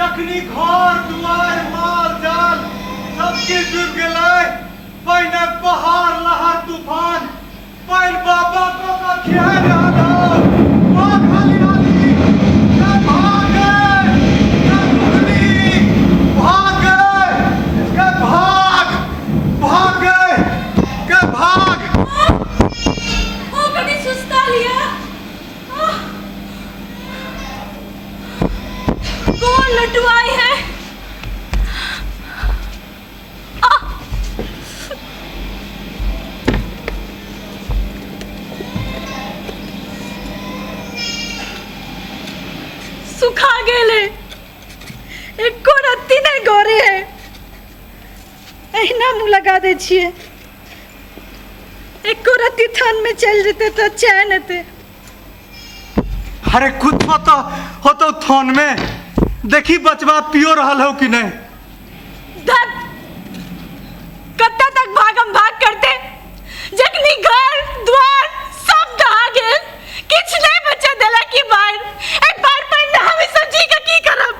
जखनी घर दुआर माल जाल सब किछु डूबि गेलै, पहिने पहाड़ लहर तूफान पानि बाबा कऽ कऽ खिया रहल हौ। भाग हाली हाली, गे भाग गे, गे भुखली, भाग गे, गे भाग, भाग गे, गे भाग। ओ कनी सुस्ता लिया। आह! कौन लटुआई है? आह! सुखा गेले, एको रत्ती नहि गरे है। एहिना मुँह लगा दै छियै, एको रत्ती थानमे चलि जेतै तऽ चैन हेतै। अरे कुत्तो तो होतो थान में, देखी बचवा पियो रहल हो कि नहीं। धत, कत्ता तक भागम भाग करते, जखनी घर द्वार सब दहा गेल, किछु नहीं बचा देला कि बाढ़ ए बाढ़ पानि में हम सब जी के की करब।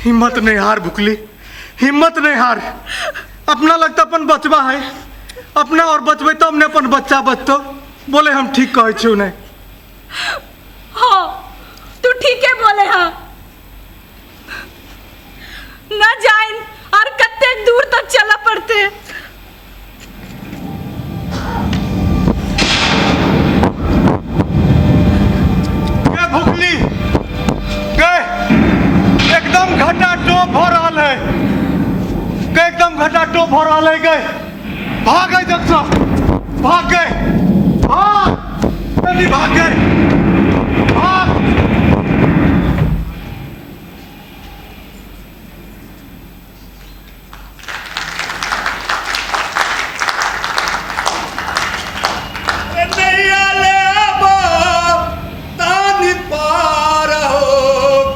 हिम्मत नहीं हार भुकली, हिम्मत नहीं हार। अपना लगता अपन बचवा है, अपना और बचबे तब ने अपन बच्चा बचतो। बोले हम ठीक कहै छियौ नहीं? हाँ तू ठीके बोले। हाँ न जाइन और कते दूर तक चला पड़ते। गे भुखली गे, एकदम घटा टोप हो रहल है गे, एकदम घटा टोप हो रहल है गे। भाग गए जग से, भाग गए, भाग जल्दी भाग गए, भाग। नैया ले आबो तानी पार हो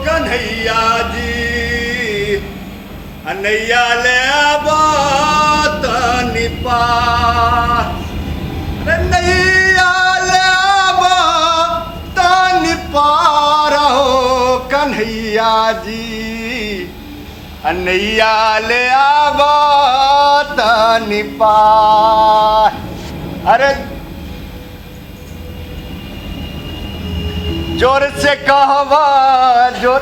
कन्हैया जी, नैया ले आबो तानी पार, अरे नैया ले आबो तानी पार हो कन्हैया जी, नैया ले आबो तानी पार। अरे जोर से कहवा, जोर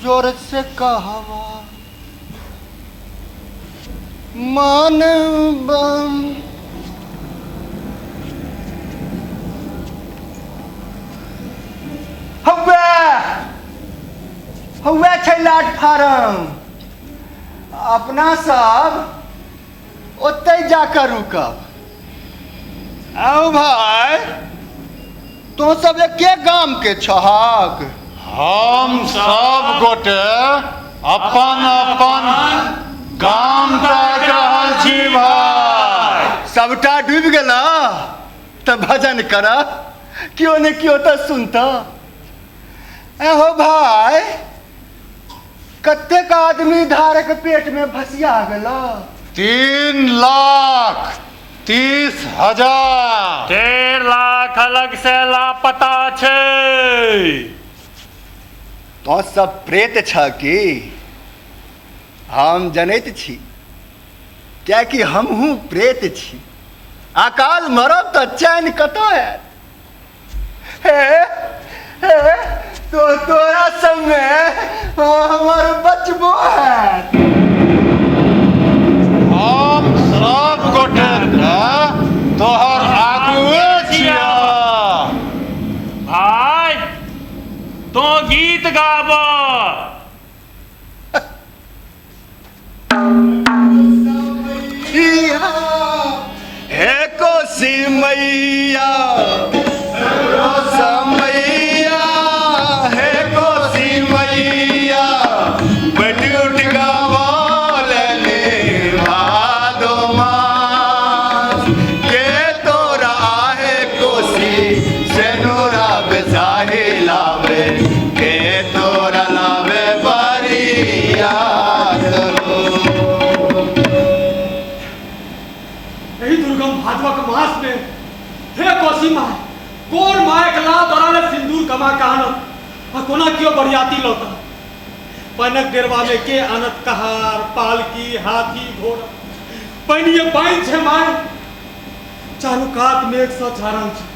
जोर से कहवा मन बम। हौवे हौवे छै प्लेटफार्म, अपना सब ओतहि जाकर रुकब। आउ भाई, तो सब एके गाम के छहक? हम सब गोटे अपन अपन गाम ताकि रहल छी भाई। सबटा डूबि गेल तऽ भजन कर, केओ ने केओ तऽ सुनता। एहो भाई, कतेक आदमी धारक पेट में भसिया गेल? 3,30,000। 1.5 लाख अलग से लापता छै। तो सब प्रेत छ की? हम जनैत छी, कियाकि हमहूँ प्रेत छी। अकाल मरब तऽ चैन कतऽ आयत? हे हे, तो तोरा सबमे हमर बचबो हैत। हम सब गोटे तऽ तोहर आगुए छियह। भाई तो गीत गाब। हे कोसी मैया समैया, हे कोसी मैया, बट उठ गावलने भादो मास के तोरा है कोसी सेनुरा बेसाहे लावे, के तोरा लावे बरियात हो। एही दुर्गम भादवक मास में हे कोसी माय, कोन मायक लाल दौरान सिंदूर कमा के आनत? आ कोना केओ बरियाती लौता। पानिक डेरबामे के आनत कहार, पालकी, हाथी, घोड़ा। पानिए पानि छै माय, चारू कात मेघसँ छारल छै।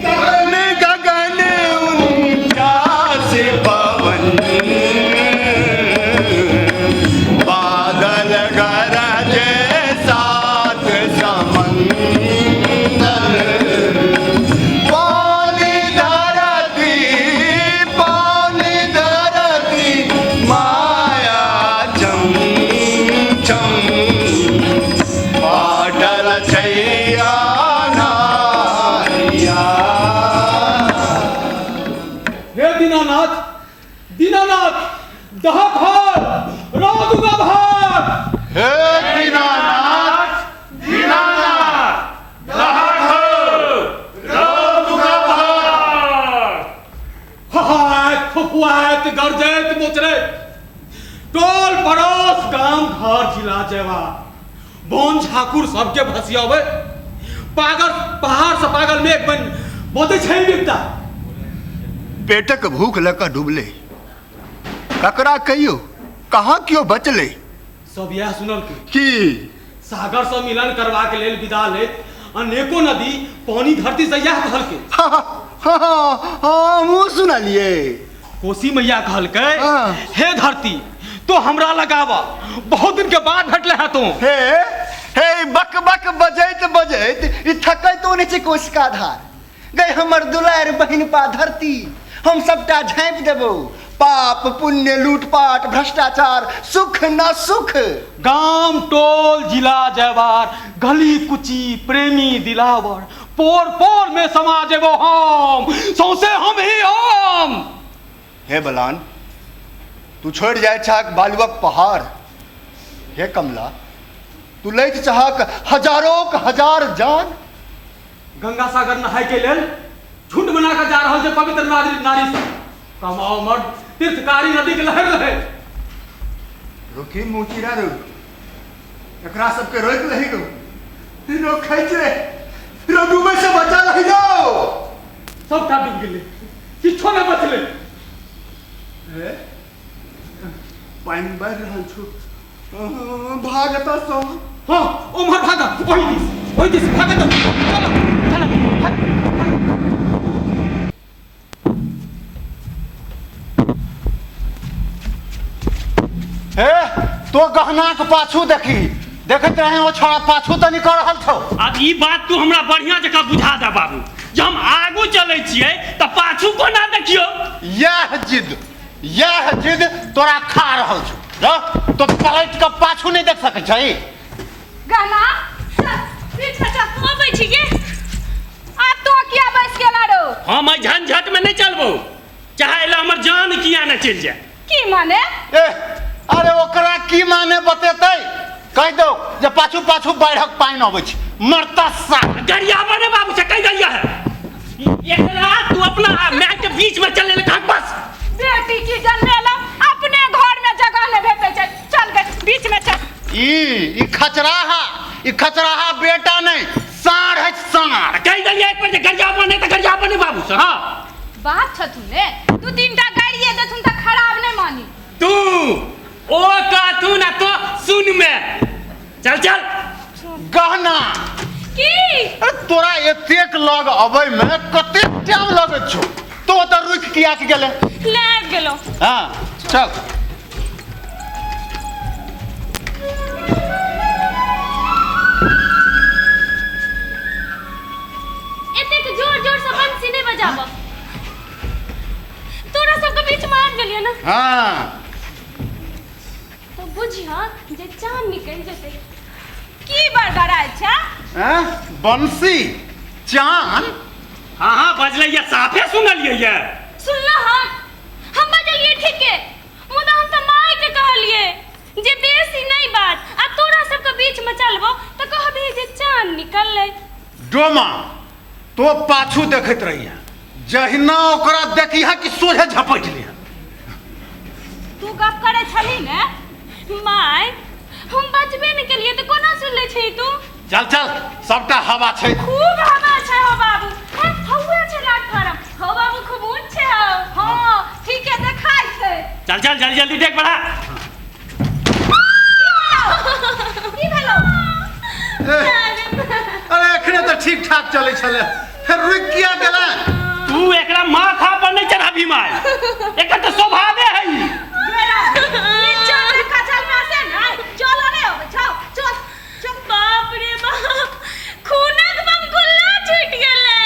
गगन गगन उनचास पवन, बादल गरजे सात समंदर, पानी धरती पानी धरती माया चम चम, पाटल छैया नारिया। हे दीनानाथ, दीनानाथ, दहक हर रौद उगब हर। हे दीनानाथ, दीनानाथ, दहक हो, रौद उगब हर। हहाइत फुफुआइत गरजैत मोचरैत टोल पड़ोस गाम घर जिला जेवा बोन झाकुर सबके भसियाबै। पागल पहाड़ से पागल मेघ बन बोते छै बिकता। पेटक भूख लऽ कऽ डूबले, ककरा कहियो कहाँ केओ बचले। सब यह सुनल के की सागर से मिलन करवा के लेल विदा लेत अनेको नदी पानी धरती से यह कहलकै। हाँ हाँ हाँ, हमहूँ सुनलिए। कोसी मैया कहलकै, हाँ। हे धरती तो हमरा लगावा, बहुत दिन के बाद भेटले है तू। हे हे, बक बक बजैत बजैत ई थकैतो नहि छै कोशिका धार। गई हमर दुलार बहिन पा धरती, हम सबटा झाँपि देबौ। पाप पुण्य लूटपाट भ्रष्टाचार सुख न सुख। गाम टोल जिला जयवार गली कुची प्रेमी दिलावर पोर पोर में समा जेबो हम, सौंसे हम ही हम। हे बलान, तू छोड़ि जाइ छहक बालुअक पहाड़। हे कमला, तू लैत चाहक हजारों हजार जान। गंगा सागर नहाय के लेल झुंड बना कर जा रहल छै पवित्र नारी नारी सब। कमाओ मर्द तीर्थकारी नदी के लहर रहे। रोकी मुँह रो, एकरा सबके रोक लही रो, रो खैच रे, रो डूबे से बचा लही रो। सबटा डूब गेलै, किछो नहि बचलै। हे, पानि बढ़ि रहल छौ, भाग एतऽ सँ। हाँ, ओम्हर भागा, ओहि दिस ओहि दिस भागा। तो चलो चलो भाग। हे, तो गहनाक पाछू देखी, देखैत रहे ओ छोड़ा पाछू तऽ निकल रहल छौ। आब ई बात तू हमरा बढ़िया जकाँ बुझा दे बाबू, जे हम आगू चलै छियै तऽ पाछू कोना देखियौ। यैह जिद, यैह जिद तोरा खा रहल छौ। रह, तो पलटि कऽ पाछू नहि देख सकै छही। गहना चल पीछे चल। अबै छी गे। आब तो किया बैस गेला रो? हम एहि झंझट में नहि चलबो, चाहे एला हमर जान किया ने चलि जाए। की माने? ए, अरे ओकरा की माने बतेतै? कहि दौ जे पाछू पाछू बाढ़िक पानि अबै छै, मरता सा। गरियाबा ने बाबू से कहि दैया है एकरा, तू अपना माय के बीच में चले ले बस। बेटी की जन्मेला अपने घर में जगह नहीं भेटै छै, चल गए बीच में चल। ई ई खचराहा, ई खचराहा बेटा नहीं, साँढ़ है साँढ़। कहि दैया एक पर जे गरियाबा नहि तऽ गरियाबा ने बाबू से। हाँ बाप छथुन ने, दू तीन टा गाड़िए देथुन तऽ खराब नहीं मानी। तू ओ कहथुन आ तो सुन में चल चल। गहना की? अरे तोरा एतेक लग अबै में कतेक टाइम लगैत छौ, तो ओतऽ रुकि किया के गेले? ले आबि गेलौ। हाँ चल। एतेक जोर जोर से बंसी नहीं बजाब, तोरा सबके बीच में आबि गेलियै ना। हाँ तो बुझिह जे चांद निकलि जेतै। की बड़बड़ाइ छै? हैं? बंसी चान? हाँ हाँ बजलैया, साफे सुनलियै ये। सुनलह हन, हम बजलियै ठीके, मुदा हम तऽ माय के कहलियै जे बेसी नहीं बात, आ तोरा सबके बीच में चलबो तऽ कहबही जे चांद निकललै। डोमा तो पाछू देखैत रहिहे, जहिना ओकरा देखिहे कि सोझे झपटि लिहे। तू गप करै छली ने माय, हम बचबे नहि केलियै तऽ कोना सुनले छी तू? चल चल, सबटा हवा छै। खूब हवा छै हो बाबू। हँ, हवा छै लाग फारम। हो बाबू खूब ऊँच छै हो। चल जल्दी जल्दी देख बढ़ा। की भेलो? अरे एखने तऽ ठीक ठाक चलै छलै, फेर रुकि किया गेलै? तू एकरा माथा पर नहीं चढ़ाबी माय, एकर तऽ स्वभावे है। नीचा देखा चल में से ना चलो रे अबै छौ, चल चल। बाप रे बाप, खूनक बम गुल्ला छूट गेलै।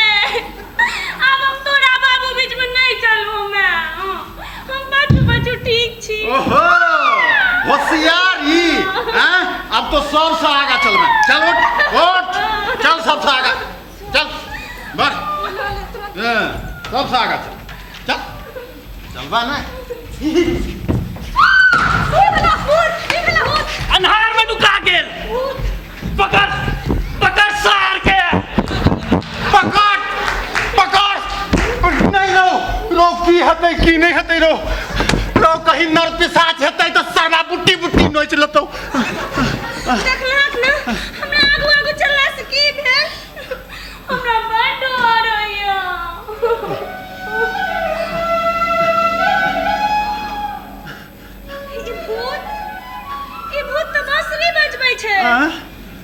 आब हम तोरा बाबू बीच में नहीं चलबो मैं, हम पाछू पाछू ठीक छी। ओहो होशियारी हैं, अब तो सबसे आगा चलबे। चल उठ उठ, चल सबसे आगा चल, बढ़ सबसे आगा चल चल चलबा ना। अन्हार में नुका गेल। पकड़ पकड़ सार के, पकड़ पकड़। नहीं रो रो की हेतै की नहीं हेतै, रो रो कहीं नर पिशाच हेतै तऽ सारा बुट्टी बुट्टी नोच लेतौ। देखलक ना हमरा आगू आगू चलला से की भेल? हमरा बड़ डर होइया। ई भूत, ई भूत तऽ बांसुरी बजबै छै।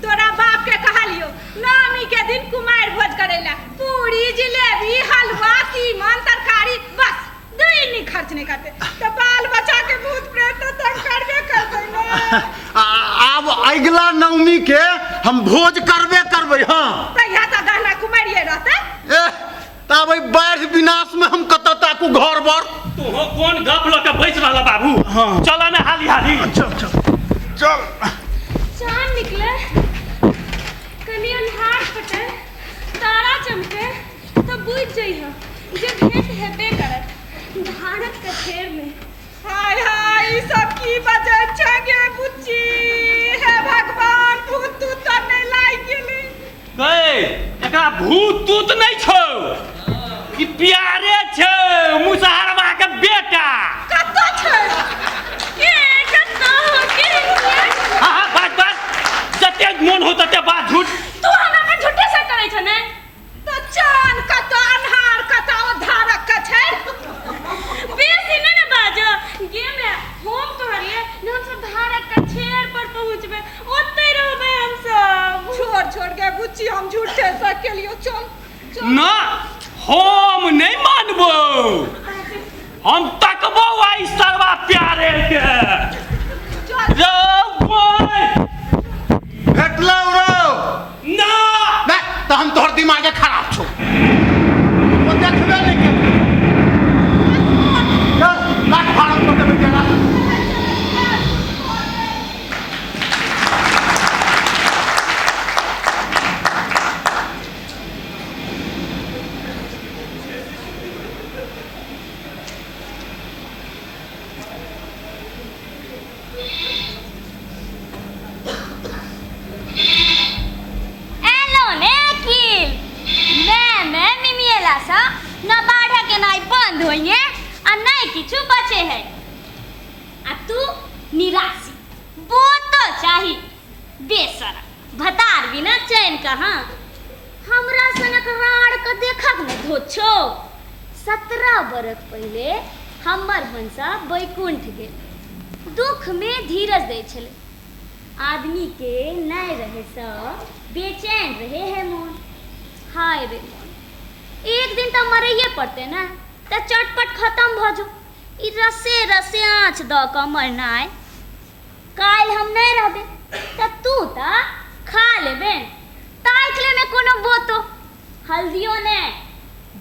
तोरा बाप के कहलियो नवमी के दिन कुमारि भोज करेला, पूरी जिलेबी हलवा तीमन तरकारी, बस दुई नहीं खर्च नहीं करते तो बाल बच्चा के भूत प्रेत तो तंग करबे करते ना। आब अगला नवमी के हम भोज करबे करबै। हाँ तहिया तऽ गहना कुमारिये रहतै। ए तब एहि बाढ़ि विनाश में हम कतऽ ताकू घर बर? तोहो कोन गप लऽ के बैस रहल बाबू? हाँ। चल ना हाली हाली। चल चल चल। चांद निकले कनी अन्हार फटे तारा चमके तो बुझ जइह जे भेंट हेबे करत धानक कछेर में। हाय हाय ई सब की बजै छै गे बुच्ची? हे भगवान, भूत तूत तऽ नहि लागि गेलै? गै एकरा भूत तूत नहीं छौ, ई प्यारे छौ मुसहरवा के बेटा। कतऽ छै? के कतऽ के? हाँ हाँ बात बात, जते मोन हो तते बात झूठ। तू हमरा पर झूठे से करै छ ने? तऽ चान कतऽ अन्हार कतऽ ओ धारक के छै? बेसी नहि ने बाजो गे मैं, हम कहलिए ने हम सब धारक के छेर पर पहुंचबे, ओतै रहबै हम सब। छोड़ छोड़ गे बुच्ची, हम झूठे से केलियो। चल चल। ना हम नहीं मानबो, हम तकबो आई सरवा प्यारे के। चल रो बोय भेटलौ रौ? ना नहीं तऽ हम तोहर दिमागे खराब छौ, ओ देखबे नहीं केलकै। चल लाख फारम कऽ देबै केरा। एलो ने अखिल, मैं मैं मिमिएला सा न बाढ़ के नाई बंद होइए आ नहीं किछु बचे है। आ तू निराशी वो तो चाही बेसरा भतार बिना चैन कहाँ। हमरा सनक राड़ के देखक न धोछो। 17 बरख पहिले हमर भनसा बैकुंठ गेल, दुख में धीरज दै छलै। आदमी के नहीं रहे सब बेचैन रहे है मोन। हाय रे मोन, एक दिन तो मरैये पड़ते ना, त चटपट खत्म भ जो। ई रसे रसे आँच द क मरनाइ। काल्हि हम नहीं रहबे त तू त खा लेबे, ताकि ले में कोनो बोतो हल्दियो ने।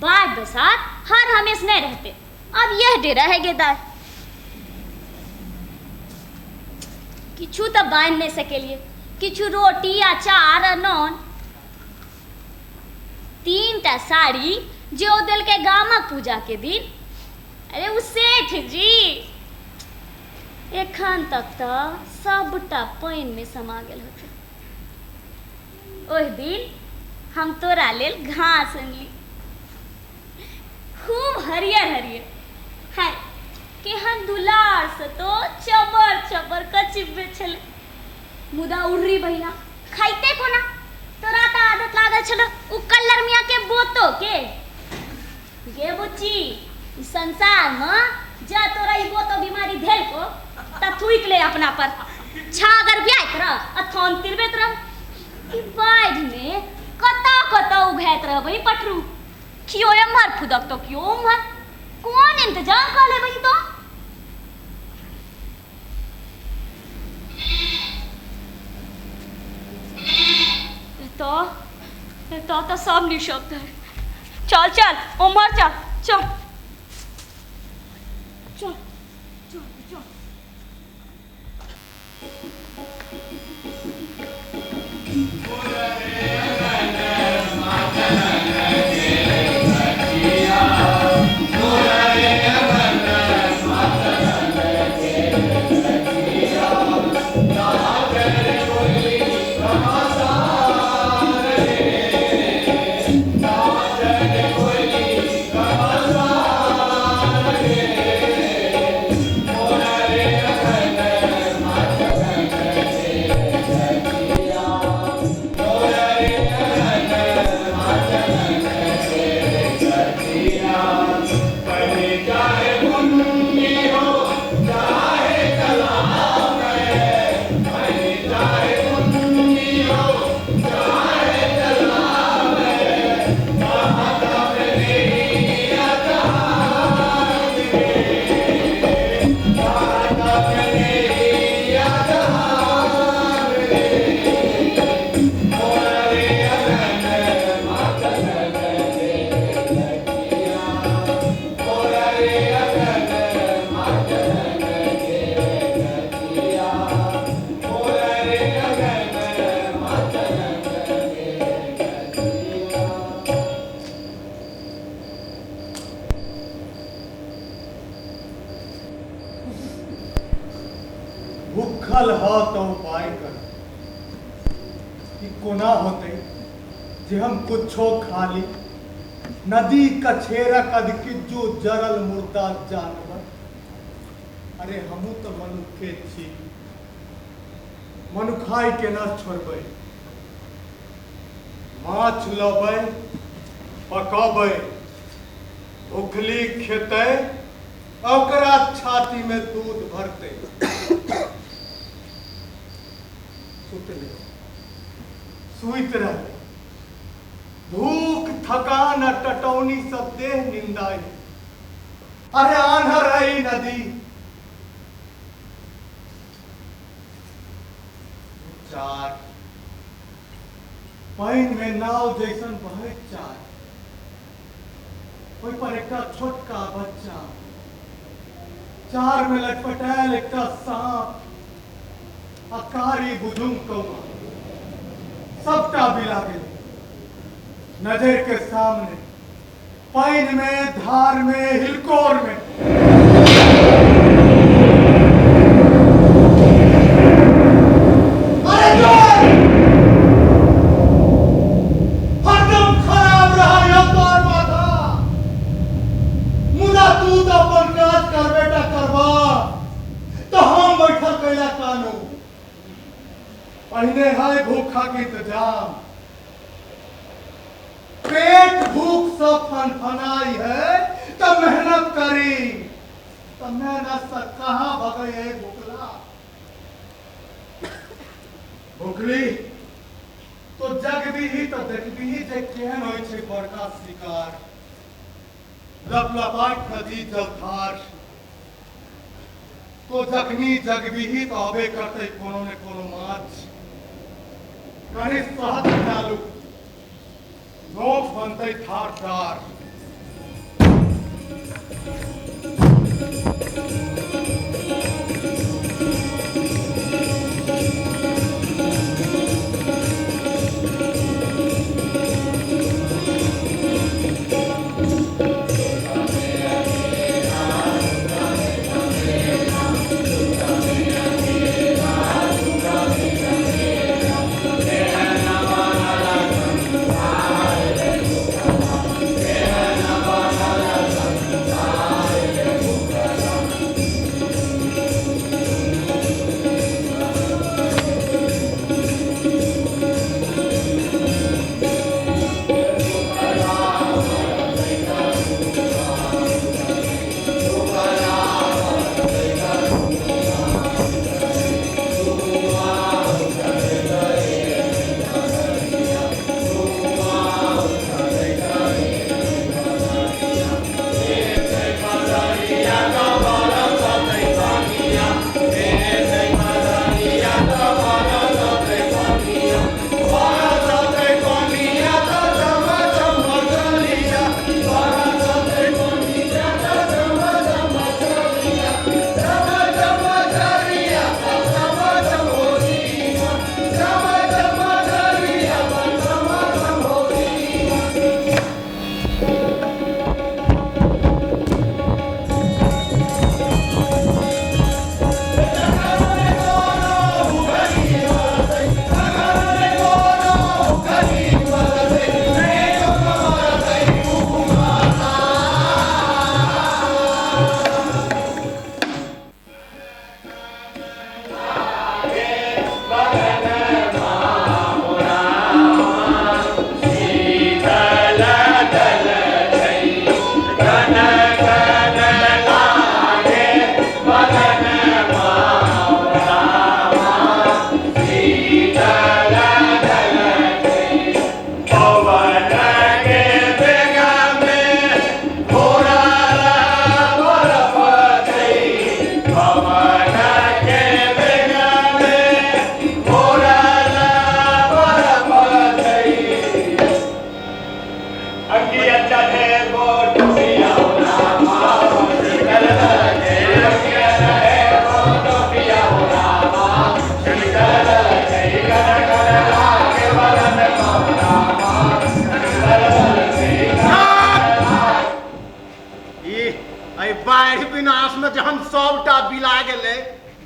बाढ़ बसात हर हमेश नहीं रहते, अब यह डेरा है गेदार। किछु तऽ बान्हि नहि सकेलिए, किछु रोटी अचार आ नून। 3 टा साड़ी जे ओ देलकै गामक पूजा के दिन। अरे ओ सेठ जी एखन तक तऽ सबटा पानिमे समा गेल होतै। ओहि दिन हम तोरा लेल घास अनली, खूब हरियर हरियर। हाय केहन दुलार से तो चबर चबर क चिबे छलै। मुदा उर्री बहिना खाइते कोना? तोरा तऽ आदत लागल छल उ कल्लर मियाँ के बोतो के। गे बुच्ची, ई संसार में जा तोरा डरैबो तो बीमारी भेल को त थुइक ले अपना पर छागर ब्याइत रह आ थन तिरबैत रह। ई बाढ़ि में कतऽ कतऽ उघैत रहबै पटरू, कियो एम्हर फुदक तो कियो उम्हर, कोन इंतजाम कऽ लेबही तो? एतऽ एतऽ तऽ सब निशब्द है। चल चल उम्हर चल चल चल चल चल। भूखल ह तो उपाय कर कि कोना होते जे हम कुछो खा ली। नदी कछेरा कदकिज्जू जरल मुर्दा जानवर। अरे हमू तो मनुखे छी, मनुखाई केना छोड़बै। माछ लबै पकबै, भुखली खेतै, ओकरा छाती में दूध भरतै। सुतले सुइत रहले, भूख थकान आ टटौनी सब देह निंदाई। अरे आन्हर है ई नदी। चार पानि में नाव जैसन बहैत चार, ओहि पर एकटा छोटका बच्चा, चार में लटपटायल एकटा सांप आ कारी बुजुर्ग कौआ, सबटा बिला गेल नजर के सामने, पानि में, धार में, हिलकोर में। अरे जोर! हरदम खराब रहा यौ तोहर माथा। मुदा तू तऽ अपन काज करबे टा करबा, तऽ हम बैठल कैला कानू। पहिने है भूखा के इंतजाम, पेट भूख से फनफनाई है तो मेहनत करी, तो मेहनत से कहाँ भगे है भूखला। भूखली तो जगबी ही तो देखबी ही जे केहन होइ छै बड़का शिकार। लपलपाइत नदी जलधार, तो जखनी जगबी तो अबे करते कोनो ने कोनो माछ। कहीं सहत चालू नोक बनते थार दार।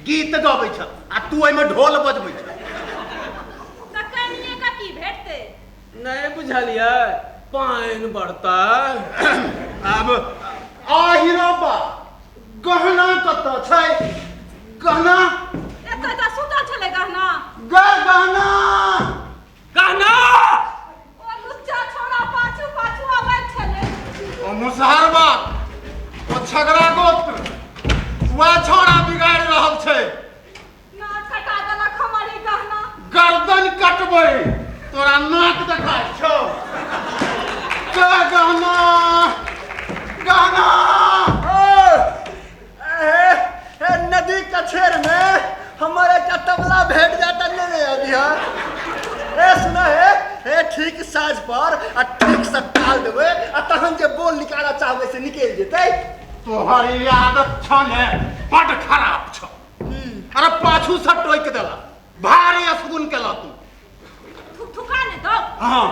गीत गबै छ आ तू एहिमे ढोल बजबै छ। तऽ कनिये के की भेटतै? नहि बुझलियै, पानि बढ़तै। आब आहिरो बा, गहना कतऽ छै? गहना एतऽ तऽ सुतल छलै गहना। गे गहना, गहना। ओ लुच्चा छौड़ा पाछू पाछू अबैत छलै। ओ मुसहरबा, ओ छगड़ा गोत्र, वएह छौड़ा बिगाड़ि रहल छै। नाक कटा देलक हमर ई गहना। गर्दन कटबै तोरा, नाक देखाइ छौ? गे गहना, गहना। ए, ए, नदी कछेर में हमर एकटा तबला भेट जाता, लेने अभी। हाँ, ए सुना है, ए ठीक साज पर आ ठीक से ताल देबै आ तहन जे बोल निकालऽ चाहबै से निकलि जेतै। तोहर ई आदत छौ ने, बड्ड खराब छौ। अरे पाछू से टोकि देला, भारी असगुन केला तू। थुकथुका ने दौ। हाँ,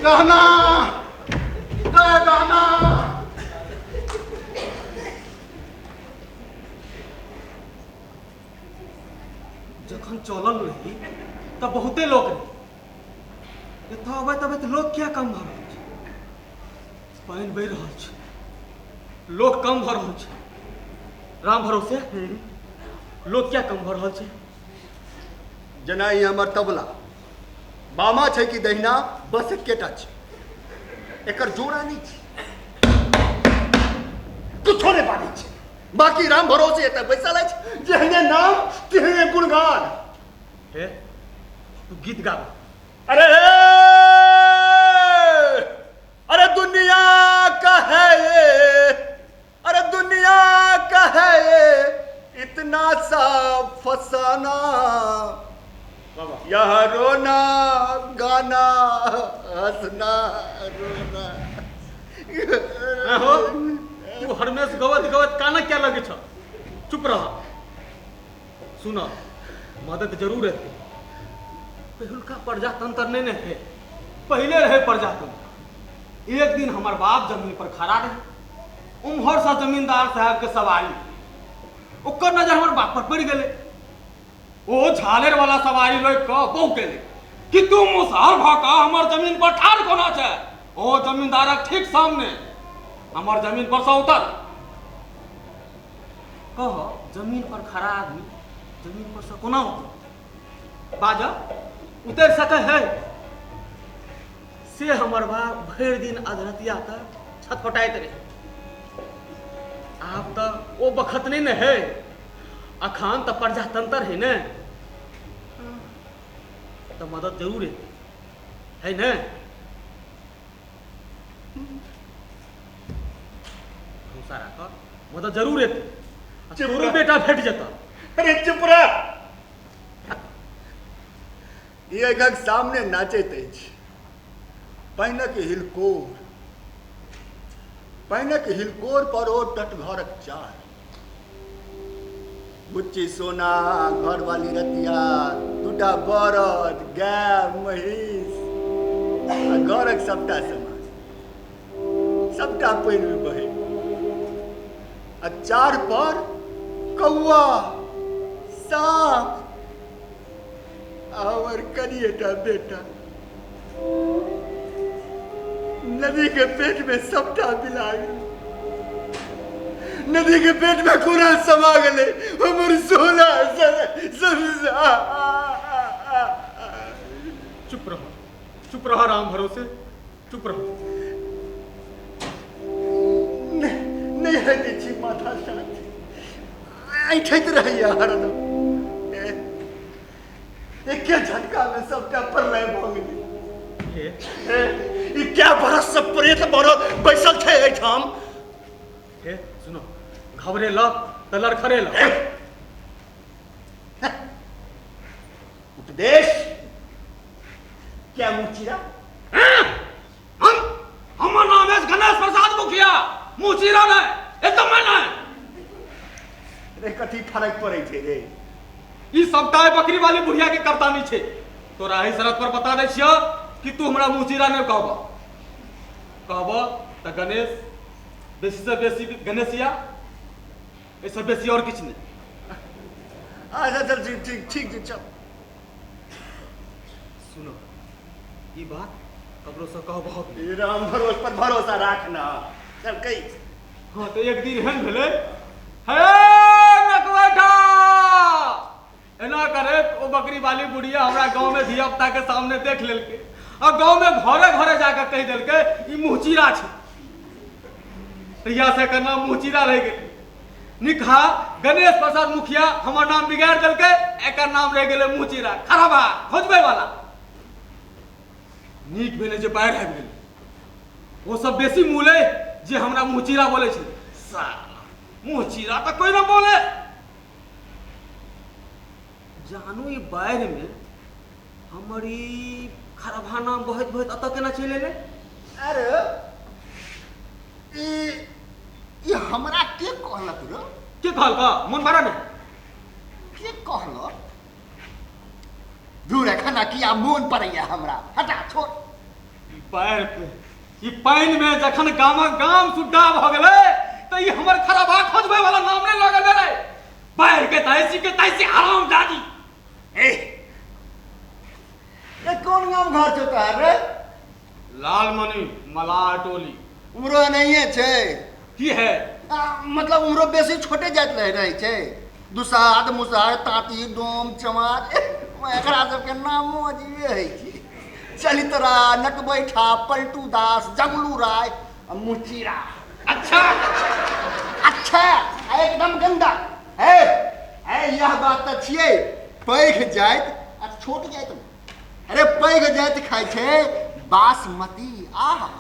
गहना, गे गहना। जखन चलल रही तऽ बहुते लोक रहे। एतऽ अबैत अबैत लोक किया कम भऽ रहल छै? पानि बढ़ि रहल छै, लोक कम भऽ रहल छै। राम भरोसे, लोक किया कम भऽ रहल छै? जेना ई हमर तबला बामा छै कि दहिना, बस एकेटा छै, एकर जोड़ा नहि छै, कुछो नहि बाजै छै। बाकी राम भरोसे एतऽ बैसल अछि, जेहने नाम तेहने गुणगान। हे, तू गीत गाब। अरे अरे दुनिया का है ये, अरे दुनिया का है ये इतना सा फसाना, यह रोना गाना हंसना रोना। हो, तू हरमेश गवत गवत काना क्या लगे छ? चुप रह। सुन, मदद जरूर हेतै। पहिलुका प्रजातंत्र नहीं ने है, पहले रहे प्रजातंत्र। एक दिन हमर बाप जमीन पर खड़ा रहे, उम्हर से जमींदार साहब के सवारी, ओकर नजर हमर बाप पर पड़ गेलै। ओ झालेर वाला सवारी रोकि कऽ बहु गेलै कि तू मुसहर भऽ कऽ हमर जमीन पर ठाढ़ कोना छै? ओ जमींदारक ठीक सामने, हमर जमीन पर सँ उतर। कह, जमीन पर खड़ा आदमी जमीन पर सँ कोना उतर? बाज, उतरि सकै है? से हमर बाप भरि दिन अधरतिया तक छटपटाइत रहे। आब तऽ ओ बखत नहीं ने है, अखान तऽ प्रजातंत्र है ने, तऽ मदद जरूर है, है ने? भरोसा राख, मदद जरूर हेतै। आ चुप तोरो रह। बेटा भेट जेतऽ। अरे चुप रह। ई एखक सामने नाचैत अछि पानिक हिलकोर, पानिक हिलकोर पर ओ टटघरक चार, बुच्ची सोना, घरवाली रतिया, दूटा बरद, गाय, महींस आ घरक सबटा सामान, सबटा पानिमे बहै आ चार पर कौआ, साँप आ हमर कनिएटा बेटा। नदी के पेट में सबटा बिला गेल। नदी के पेट में कोना समा गेलै हमर सोना? चुप रह, चुप रह राम भरोसे, चुप रह। नहि, नहि हटै छी। माथा साथ ऐठैत रहैया हरदम। एके झटका में सबटा प्रलय भऽ गेलै। हे। ए, ई कै बरस से प्रेत बनल बैसल छै एहिठाम। हे, सुनो, घबरे ल तऽ लड़खड़े ल। उपदेश क्या मुचीरा? हम हमर नाम है गणेश प्रसाद मुखिया, मुचीरा नहीं, एकदम मैं नहीं। रे, कथी फरक पड़ै छै रे? ई सबटा बकरी वाली बुढ़िया के करतानी छै। तोरा एहि शरत पर बता दै छियौ कि तू हमरा मुचीरा नहि कहबह, कहबह तऽ गणेश, बेसी से बेसी गणेशिया। एहिसँ बेसी आओर किछु नहि। अच्छा चल, ठीक ठीक ठीक छै, चल। सुनो, ई बात ककरो से कहबहक नहि। ई राम भरोस पर भरोसा राखना, चल कही। हाँ, तऽ एक दिन एहन भेलै, हे नकबैठा एना करैत ओ बकरी वाली बुढ़िया हमरा गाँव में धिया पुता के सामने देख लेलकै आ गाँव में घरे घरे जाकर कहि देलकै ई मुँहचीरा छै। तहिया से एकर नाम मुँहचीरा रहि गेलै। निकहा गणेश प्रसाद मुखिया हमर नाम बिगाड़ि देलकै, एकर नाम रहि गेलै मुँहचीरा, खराबा खोजबै वाला। नीक भेलै जे बाढ़ि आबि गेलै, ओ सब बेसी मुँह जे हमरा मुँहचीरा बोलै छै। साला मुँहचीरा तऽ कोइ ना बोले। जानू ई बाढ़ि में हमर ई खराबा नाम बहैत बहैत एतऽ केना चलि एलै? अरे ई ई हमरा के कहलक रे? के कहलक? मन मारा ने। के कहलक? दूर एखन किया मोन पड़ैया हमरा, हटा छोड़। ई बाढ़ि के ई पानि में जखन गामक गाम सुड्डा भऽ गेलै तऽ ई हमर खराबा खोजबै वाला नाम नहि लगल भेलै। बाढ़ि के तैसी के तैसी आराम दादी। ए ए कोन गाम घर छौ तोहर रे? लालमणि मलाह टोली। उमरो एनाहिए छै। की है? मतलब उमरो बेसी छोटे जाइत रहै छै। दुसाध मुसहर ताँती डोम चमार, एकरा सबके नामो अजीबे होइ छै। चलितरा नटबैठा पलटू दास जंगलू राय आ मुचीरा। अच्छा अच्छा, एकदम गंदा है। है यह बात तऽ छियै, पैघ जाति आ छोट जाति। अरे पैघ जाति खाइ छै बासमती आहा,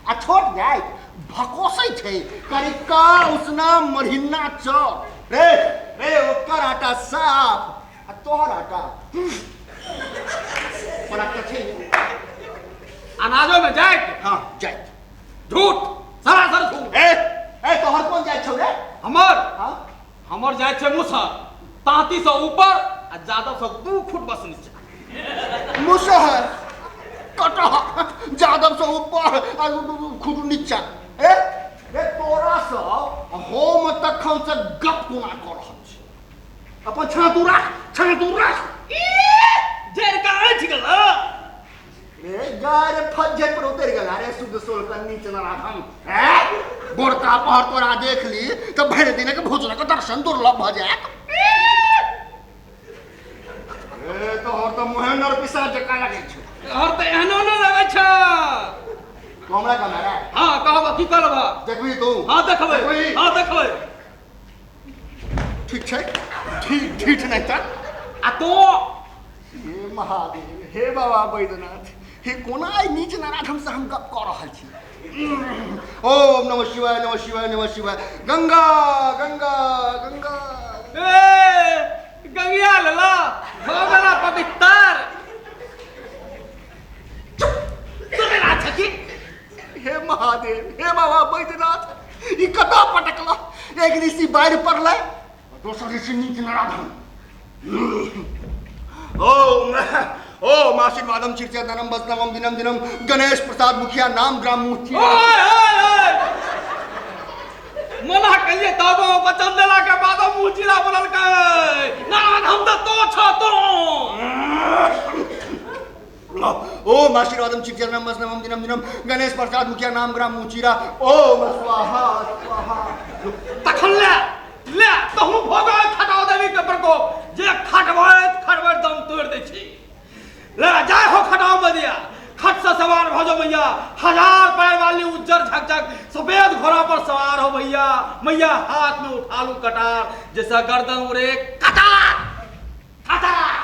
आ छोट जाति भकोसै छै करिका उसना मरहिना चाउर। रे रे ओकर आटा साफ आ तोहर आटा फरक तऽ छै। अनाजो में जाति? हाँ जाति। झूठ, सरासर झूठ। ए ए तोहर कोन जाति छौ रे? हमर? हाँ। हमर जाति छै मुसहर, ताँती से ऊपर आ जादव से 2 फुट बस नीचा। मुसहर कटह जादव से ऊपर आ खुद नीचा। ए रे तोरा से हम तखन से गप कोना कऽ रहल छी? अपन छातू राख, छातू राख। जरि कऽ ऐठ गेल। रे गाय रे फज्झे पर उतरि गेला रे शुद्ध सोलकन्नी चनराधम। ए बोरका पहर तोरा देख ली तऽ भरि दिनक भोजनक दर्शन दुर्लभ भऽ जायत। ए तोहर तऽ मुँहे नरपिसा जकाँ लगै छौ। तोहर तऽ एहनो नहि लगै छौ। तू हमरा कहना रे? हाँ कहब, की कहब? देखबी तू? हाँ देखबै। देखबी? हाँ देखबै। ठीक छै, ठीक ठीक नहि तऽ। आ तो हे महादेव, हे बाबा बैद्यनाथ, हे कोना एहि नीच नराधम से हम गप कऽ रहल छी। ओम नमः शिवाय नमः शिवाय नमः शिवाय। गंगा गंगा गंगा। ए गंगिया लला भऽ गेला पवित्र। तोरा छकी। हे महादेव, हे बाबा बैद्यनाथ, ई कतऽ पटकल? एक ऋषि बाढ़ि पड़लै, दोसर ऋषि नीच नराधम। ओम ओम आशीर्वादम शीर्षाधनम वैष्णवम दिनम दिनम गणेश प्रसाद मुखिया नाम ग्राम मुखिया। ओए ओए ओए मना कहिए तब वचन देला के बाद मुँह चिरा बोललकै नाराधम तऽ तो छ तो। ओम आशीर्वादम शीर्षाधनम वैष्णवम दिनम दिनम गणेश प्रसाद मुखिया नाम ग्राम मुचीरा। ओम स्वाहा स्वाहा। तखन ले ले तहु भोग खटाओ देवी के प्रकोप जे खटबैत खटबैत दम तोड़ि दै छी। ले जाय हो खटाओ मदिया, खट से सवार भऽ जाओ मैया। 1000 पैर वाली उज्जर झकझक सफेद घोड़ा पर सवार हो भैया। मैया हाथ में उठा लू कटार जैसा गर्दन उड़े कटार कटार।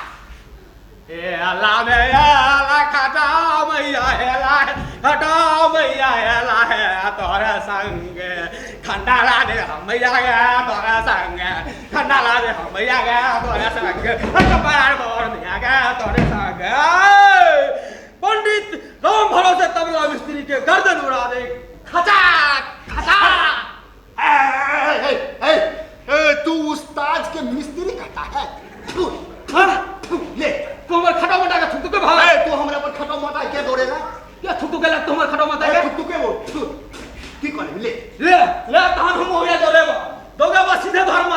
हे अल्लाह में अल्लाह खटा मैया हेला खटा मैया हेला है तोरे संग खंडाला दे हम मैया गे तोरे संग खंडाला दे हम मैया गे तोरे संग कपार बोर दिया गे तोरे संग। पंडित राम भरोसे तबला मिस्त्री के गर्दन उड़ा दे खचा खचा। ए, तू उस्ताद के मिस्त्री कहता है? ले तू हमर खटा मोटा के थुकतु के भाग। ए, तू हमरा पर खटा मोटा के दौड़ेला? के थुकतु के लग तू हमर खटा मोटा के? थुकतु के वो की करे? ले ले ले तहन हम होया दौड़ेबो, दौड़ेबो सीधे धर्म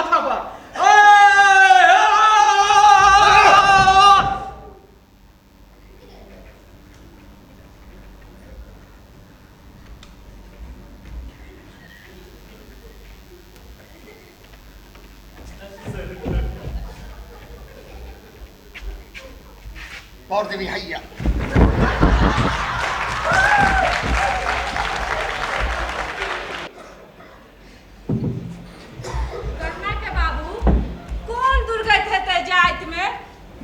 पौर देवी हैया। करना के बाबू कोन दुर्गत हेतै जाति में?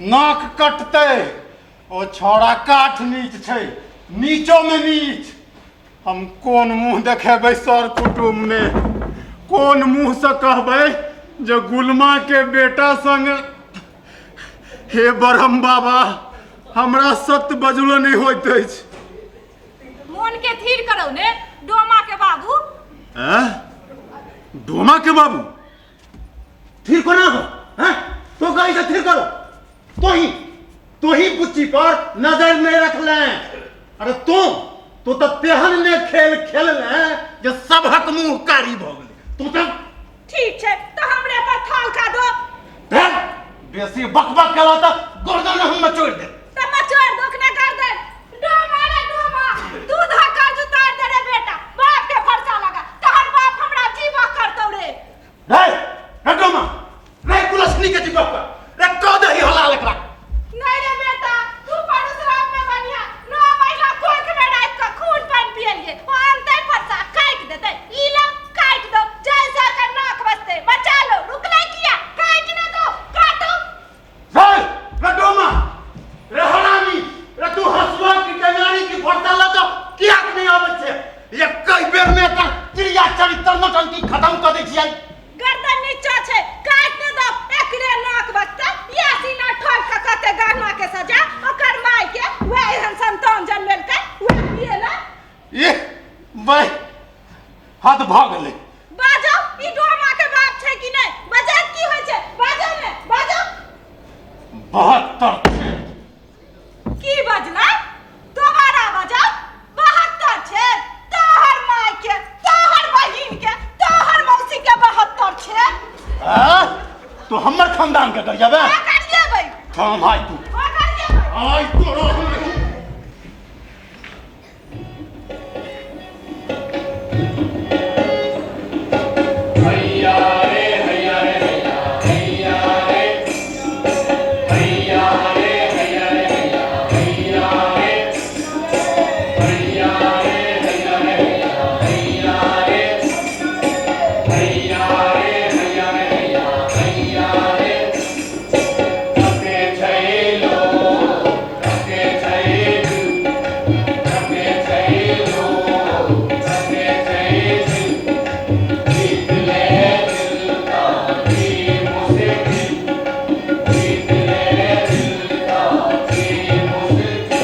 नाक कटतै। ओ छौड़ा काठ नीच छै, नीचो में नीच। हम कोन मुंह देखेबै सर कुटुम्ब में? कोन मुंह से कहबै जे गुलमा के बेटा संग? हे ब्रह्म बाबा, हमरा सत्य बजलो नहि होइत अछि। मोन के थिर करो ने डोमा के बाबू। हैं? डोमा के बाबू थिर कोना हो? हैं? तो कहीं से थिर करो। तो ही बुच्ची पर नजर नहीं रखले। अरे तू तू तो तेहन ने खेल खेल ले जे सबहक मुंह कारी भ गेलै। तू तो ठीक छै तो हमरे पर थाल खा दो। भेल बेसी बकबक केला त गर्दन हम मचोड़ दे। त मचोड़ दोखने गर्दन। डोमा रे डोमा, दूध कर्ज उतार दे रे बेटा, बाप के फरसा लगा तहन बाप हमरा जीवा करतौ रे। रे रे डोमा रे, कुलसनी के जीवा कर रे, कह दही हलाल एकरा। नहीं रे बेटा, तू परशुराम में बनिया 9 महीना कोख में राख के खून पानी पियलिए, ओ आनतै फरसा काटि देतै। ई लो काटि दो, जैसा कर नाक बसते बचा लो, रुकले किया काटि ना दो, काटो। रे रे डोमा रे हरामी रे, तू हसुआ की टेंगारी की फरसा ल तो किया नहीं आबै छै? ये कई बेर में एकर क्रिया चरित्र नौटंकी खत्म कर दै छियै। गर्दन नीचा छै काटि ने दो, एकरे नाक बसते या सीना ठोक के कते गहना के सजा ओकर माय के वह एहन संतान जन्मेलकै वह पिएला। ये भाई हाथ भऽ गेलै। बाजो, ई डोमा के बाप छै कि नहि? बजत की होइ छै? बाजो ने, बाजो। 72 छै। की बजलै? दोबारा बजाओ। 72 छै तोहर माय के, तोहर बहिन के, तोहर मौसी के 72 छै। आ? तू हमर खानदान के गरियाबे? गरियेबै। थम हाय तू। गरियेबै। आय तोरो। हैया रे हैया रे हैया रे हैया रे हैया रे हैया रे हैया रे हैया रे हैया रे हैया रे हैया रे हैया रे। कते छै लोक, कते छै दिल, कते छै लोक, कते छै दिल, जीत ले दिल का की मुश्किल, जीत ले दिल का की मुश्किल।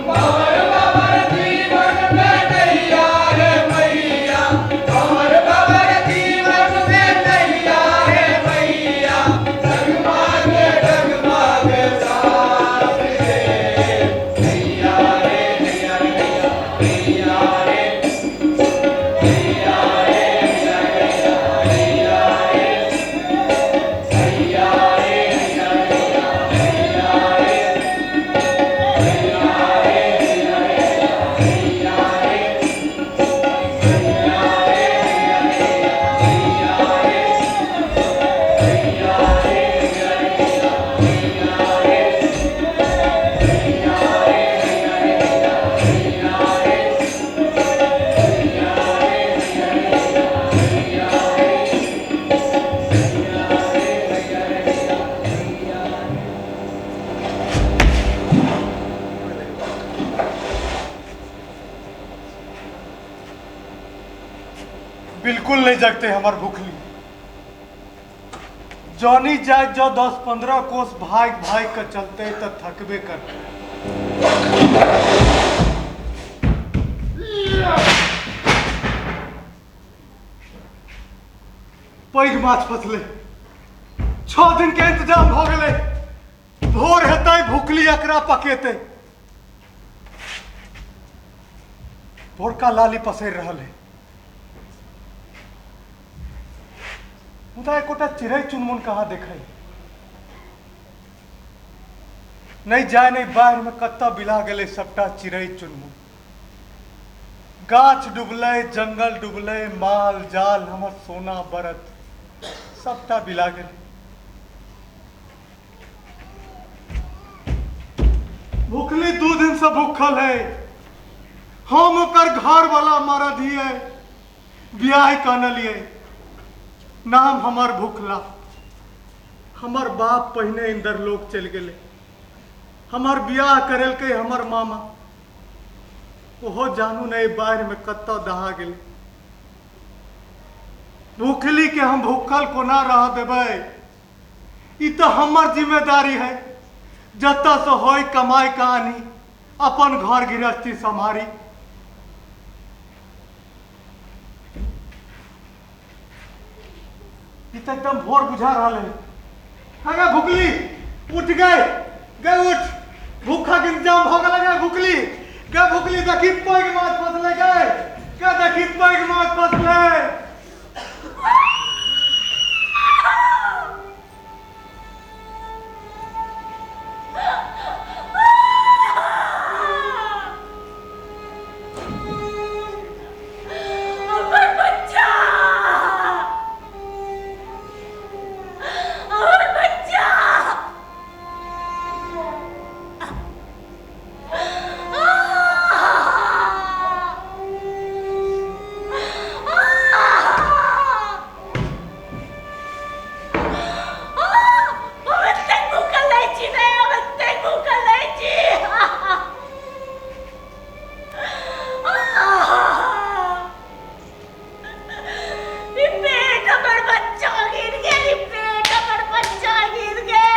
बाबर बाबर जीवन में नैया रे मैया, बाबर बाबर जीवन में नैया रे मैया, डगमग डगमग साथ रे, नैया रे नैया रे नैया रे नैया रे नैया रे नैया रे नैया रे नैया रे नैया रे बिल्कुल नहीं जगते हमार भूखली। जॉनी जाए जो 10-15 कोस भाग भाग के चलते तो थकबे करते। पैघ माछ फसले, 6 दिन के इंतजाम भ गेलै। भोर हेतै भूखली एकरा पकेतै। भोरका लाली पसरि रहल है, मुदा एकोटा चिड़ै चुनमुन कहाँ देखै। नहीं जाय नहीं बाढ़ि में कत्ता बिला गेलै सबटा चिड़ै चुनमुन। गाछ डूबलै, जंगल डूबलै, माल जाल हमर सोना बरत सबटा बिला गेलै। भुखली 2 दिन से भूखल है। हम ओकर घर वाला मरद हियै, बियाह कनलियै, नाम हमर भुखला। हमर बाप पहिने इंदर लोक चलि गेलै, हमर बियाह करेलकै हमर मामा, ओहो जानू नहीं बाढ़ि में कतऽ दहा गेलै। भूखली के हम भूखल कोना रह देबै, ई तऽ हमर जिम्मेदारी है। जतऽ से होय कमाई के आनी, अपन घर गृहस्थी सम्हारी। ई तऽ एकदम भोर बुझा रहल है। हाँ गे भुखली, उठ गए गए उठ, भूखा के इंतजाम हो गेलै। गे भुखली, गे भुखली, देखी पैघ माछ फसलै, गे गे देखी पैघ माछ फसलै। हमर बच्चा, हमर बच्चा, हम एतेक भूखल रहै छी ने, हम एतेक भूखल रहै छी। ई पेट हमर बच्चा गिर गेल, ई पेट हमर बच्चा गिर गेल।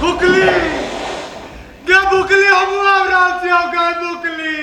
भुखली गे भुखली, हम आबि रहल छी गे भुखली।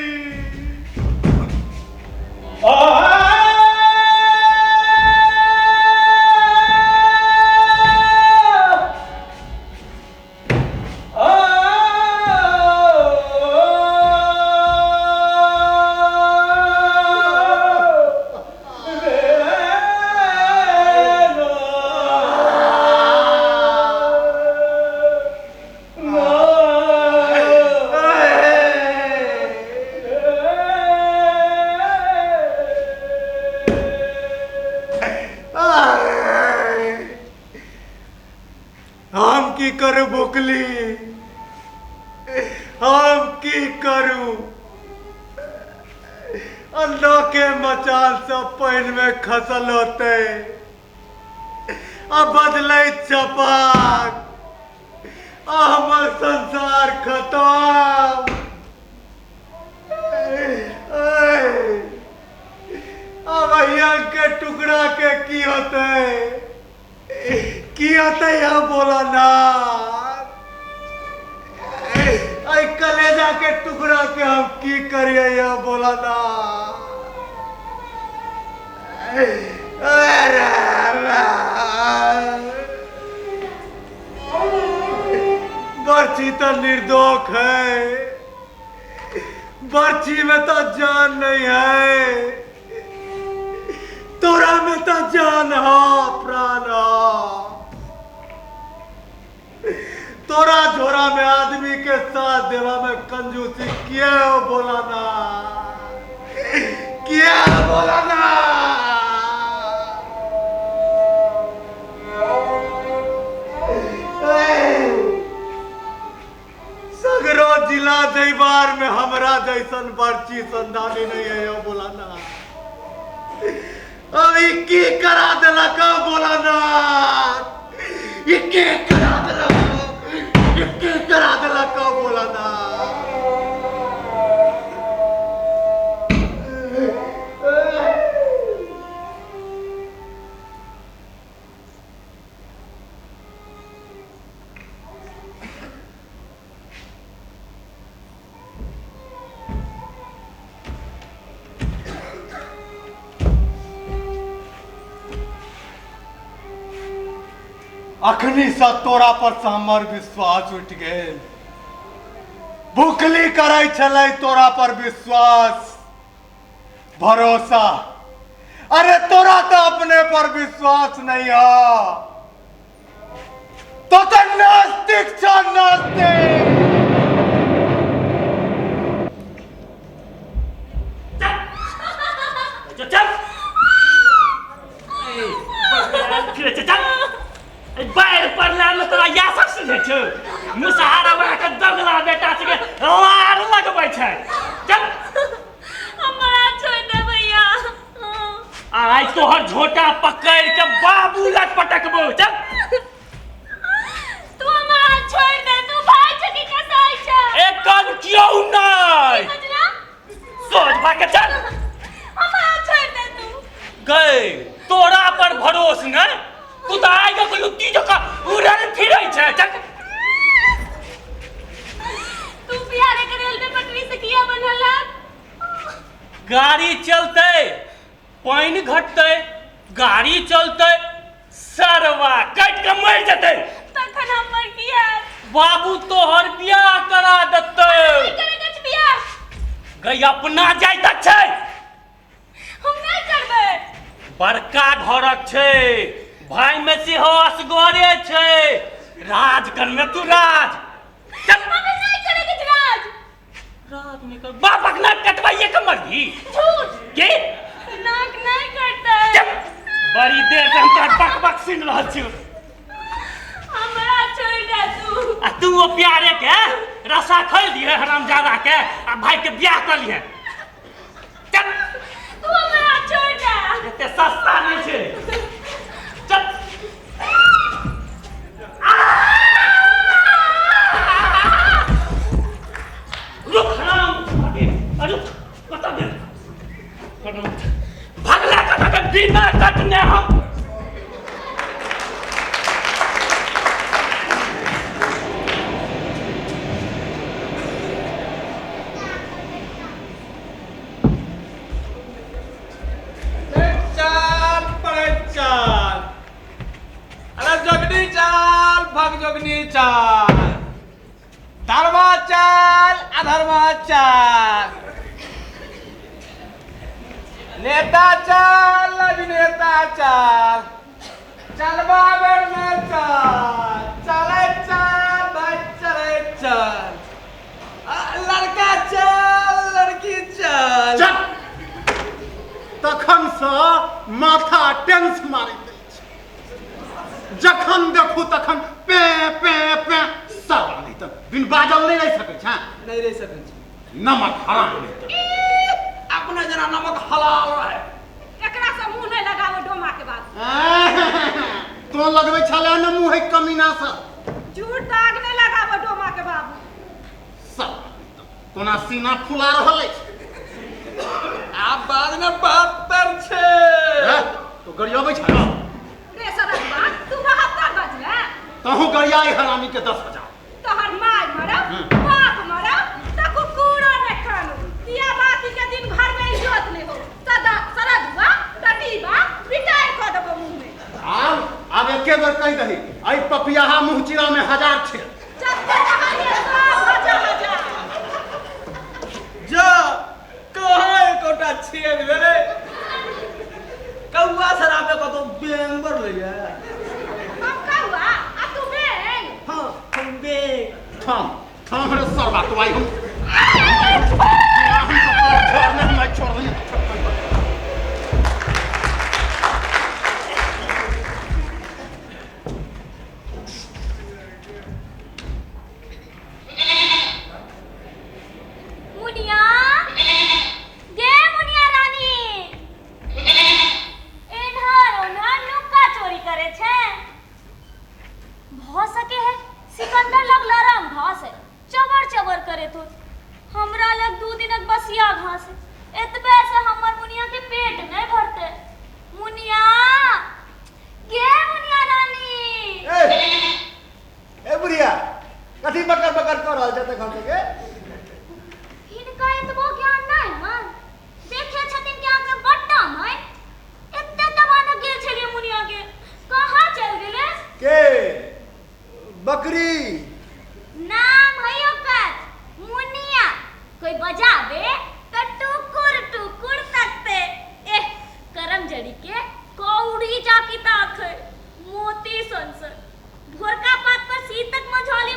हम की करू भुखली, हम की करू? अन्ना के मचान सब पानि में खसल होते, आ बदलै चपाक, आ हमर संसार खतम। अब के टुकड़ा के की होते, की होते यहाँ बोला ना? ऐ कलेजा के टुकड़ा के हम की करिए यहाँ बोला ना? अरे बर्छी तो निर्दोष है, बर्छी में तो जान नहीं है, तोरा में तो जान हो, प्राण हो। तोरा झोरा में आदमी के साथ देवा में कंजूसी किया हो बोला ना, किया बोला ना? सगरो जिला जयबार में हमरा जैसन बर्ची संधानी नहीं है यो बोला ना। अभी की करा देलक बोला ना, ई की करा देलक, ई की करा देलक बोला ना? अखनी से तोरा पर से हमर विश्वास उठि गेल। भुखली करै छलै तोरा पर विश्वास भरोसा, अरे तोरा तो अपने पर विश्वास नहीं है, तो नास्तिक। नास्तिक छौ नास्तिक। चल चल चल चल बाढ़ि पड़ला में तोरा इएह सब सुझै छौ मुसहारा के दगला बेटा सबके लार लगबै छै। चल हमरा छोड़ दे भैया। आइ तोहर झोटा पकड़ के बाबू लग पटकबो। चल तू हमरा छोड़ दे, तू भाई छ कि कसाई छ? एखन क्यों नहीं बजला सोच भाग के चल। हमरा छोड़ दे तू। गए तोरा पर भरोस नहीं, तू तो आइ के लुत्ती जका उड़ल फिरै छै। चल तू बिहार के रेलवे पटरी से किया बनल? गाड़ी चलते पानि घटते, गाड़ी चलते सरवा कटि के मरि जेतै। तखन हमर की हैत? बाबू तोहर बियाह करा देतै। नहि करे के छै बियाह। गई अपना जाय तक छै। हम नहि करबै। बड़का घरक छै, भाई में सेहो असगरे छै। राज करमे तू राज। चल हमे नहि करे के छै राज। राज नहि कर, बापक नाक कटवाइए के मरभी। झूठ। के नाक नहि कटतै। चल बड़ी देर से हम तोहर बक बक सुनि रहल छियौ। हमरा छोड़ दे तू। आ तू ओ प्यारे के रस्सा खोलि दिहे हरामजादा के आ भाई के बियाह कर लिहे। चल तू हमरा छोड़ दे। एते सस्ता नहि छै। चल रुक हराम, अरे रुक कतऽ गेल? भगला कतऽ गेल? बिना कटने हम चाल पड़े चाल, अरे जोगनी चाल भग जोगनी चाल, धर्मा चाल अधर्मा चाल, नेता चाल अभिनेता चाल, चलबा बेर में चाल, चले चाल भाई चले चाल, लड़का चाल लड़की चाल। चल तखनसँ माथा टेंस मारैत अछि, जखन देखू तखन पे पे पे साला। नहि तऽ बिन बाजल नहि रहि सकै छै। नहि रहि सकै छै। नमक हराम नहि तऽ अपने जेना नमक हलाल रहे। एकरा से मुंह नहि लगाबो डोमा के बात। तो लगबै छले ने मुँह है कमीना सँ। झूठ दाग नहि लगाबो डोमा के बाबू। साला नहि तऽ कोना सीना फुला रहल अछि। आब बाद में 72 छै। तो गरियाबै छ ने? रे सदकबा तू 72 बजले। तहु गरियाई हरामी के 10,000। तोहर माय मरब बाप मरब त कुकुरो ने खानो। दिया बाती के दिन घर में इज्जत नहीं हो। सदा सरदुआ टटीबा पिटाई क देबो मुंह में। आब आब एके बेर कहि दही एहि पपियाहा मुँह चिरा में 1000 छै। जते कहानी सब हजार हजार। जा कहाँ एकोटा छेद भेलै? कौआ शराबे कतौ बेंग बरलैया। हम कौआ आ तू बेंग? हाँ हम बेंग। थाम थाम रे सरबा तो आई हम हम छोड़ नहीं। मुनिया गे मुनिया रानी एन्हर ओन्हर नुक्का चोरी करे छै। भ सके है सिकंदर लग लरम घास है, चबर चबर करे तो। हमरा लग 2 दिनक बसिया घास है, एतबे से हमर मुनिया के पेट नहीं भरते। मुनिया गे मुनिया रानी। ए ए बुढ़िया कथी बकर बकर कर रहल छै तखन के? हिनका एतबो ज्ञान नहीं हन, देखे छथिन कि आँख में बट्टम है। एते दबाना गेल छलियै मुनिया के, कहाँ चल गेलै? के बकरी नाम है ओकर मुनिया। कोई बजाबे त टुकुर टुकुर तकते। एह करम जड़ी के कौड़ी जाकी ताक है मोती सन सन। भोरका पात पर सी तक मझौली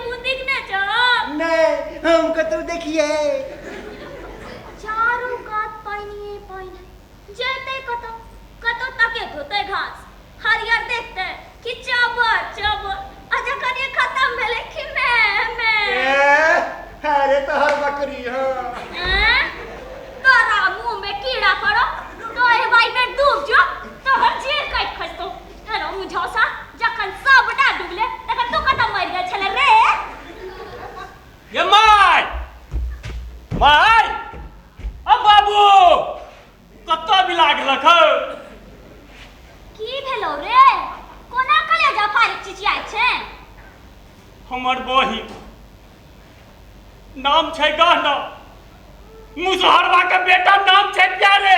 हम कतौ देखिए। चारू कात पानिए पानि है, जेतै कतौ कतौ तकेत होतै, घास हरियर देखतै कि चबर चबर, आ जखन ये खत्म भेलै कि मैं मैं। ए, अरे तोहर बकरी। हाँ। हैं? तोरा मुंह में कीड़ा पड़ो तो ए बाई में डूब जो, तोहर जेल काटि खसतो। अरे मुझौसा, जखन सबटा डूबले तखन तू कतऽ मरि गेल छले रे? ये my my, अब बाबू कतऽ बिला गेलक हौ? की भेलौ रे, कोना कलेजा फाड़ि चिचियाइ छै? हमर बहिन नाम छै गहना, मुसहरवा के बेटा नाम छै प्यारे।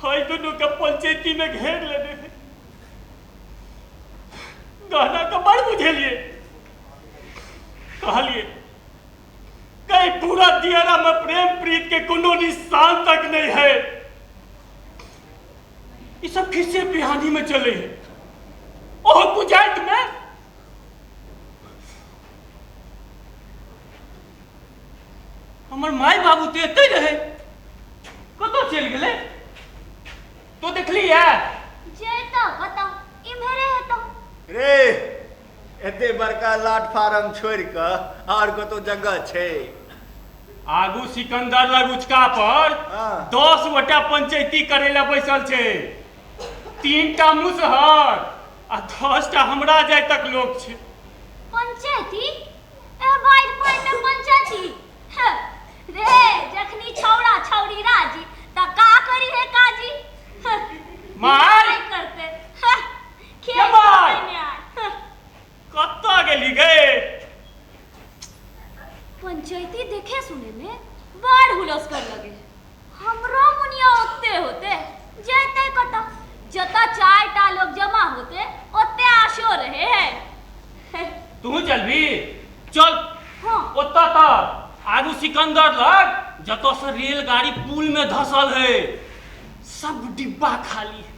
हई दुनू के पंचायती में घेर लेने है। गहना के बड़ बुझेलिए, कहलिए कहीं पूरा दियरा में प्रेम प्रीत के कोनो निशान तक नहीं है। ये सब खिस्से बिहानी में चले है। ओह पुजाइत में हमर माय बाबू तो एते रहे, कतौ चलि गेलै? तो देखली है? जेतौ कतौ, इम्हरे हेतौ। रे एते बड़का लाट फार्म छोड़ि कऽ आओर कतौ जगह छै? आगू सिकंदर लग उचका पर हाँ। 10 गोटा पंचायती करे ला बैसल छै, 3टा मुसहर आ 10टा हमरा जाय तक लोग छै। पंचायती? ए बाढ़ि पानि में पंचायती? हे, रे जखनी छौड़ा छौड़ी राजी त का करी हे काजी? हे, माय! काय करते? हे, खेत ये माय! में आय। हे, कतऽ गेली गे? पंचायती देखे सुने में बड़ हुलस कर लगे। हमरो मुनिया ओते होते जेते कतऽ, जतऽ 4टा लोग जमा होते ओते आशो रहे है। तू चलबी? चल। हाँ। ओतऽ तक आगू सिकंदर लग जतऽ से रेलगाड़ी पुल में धसल है, सब डिब्बा खाली है,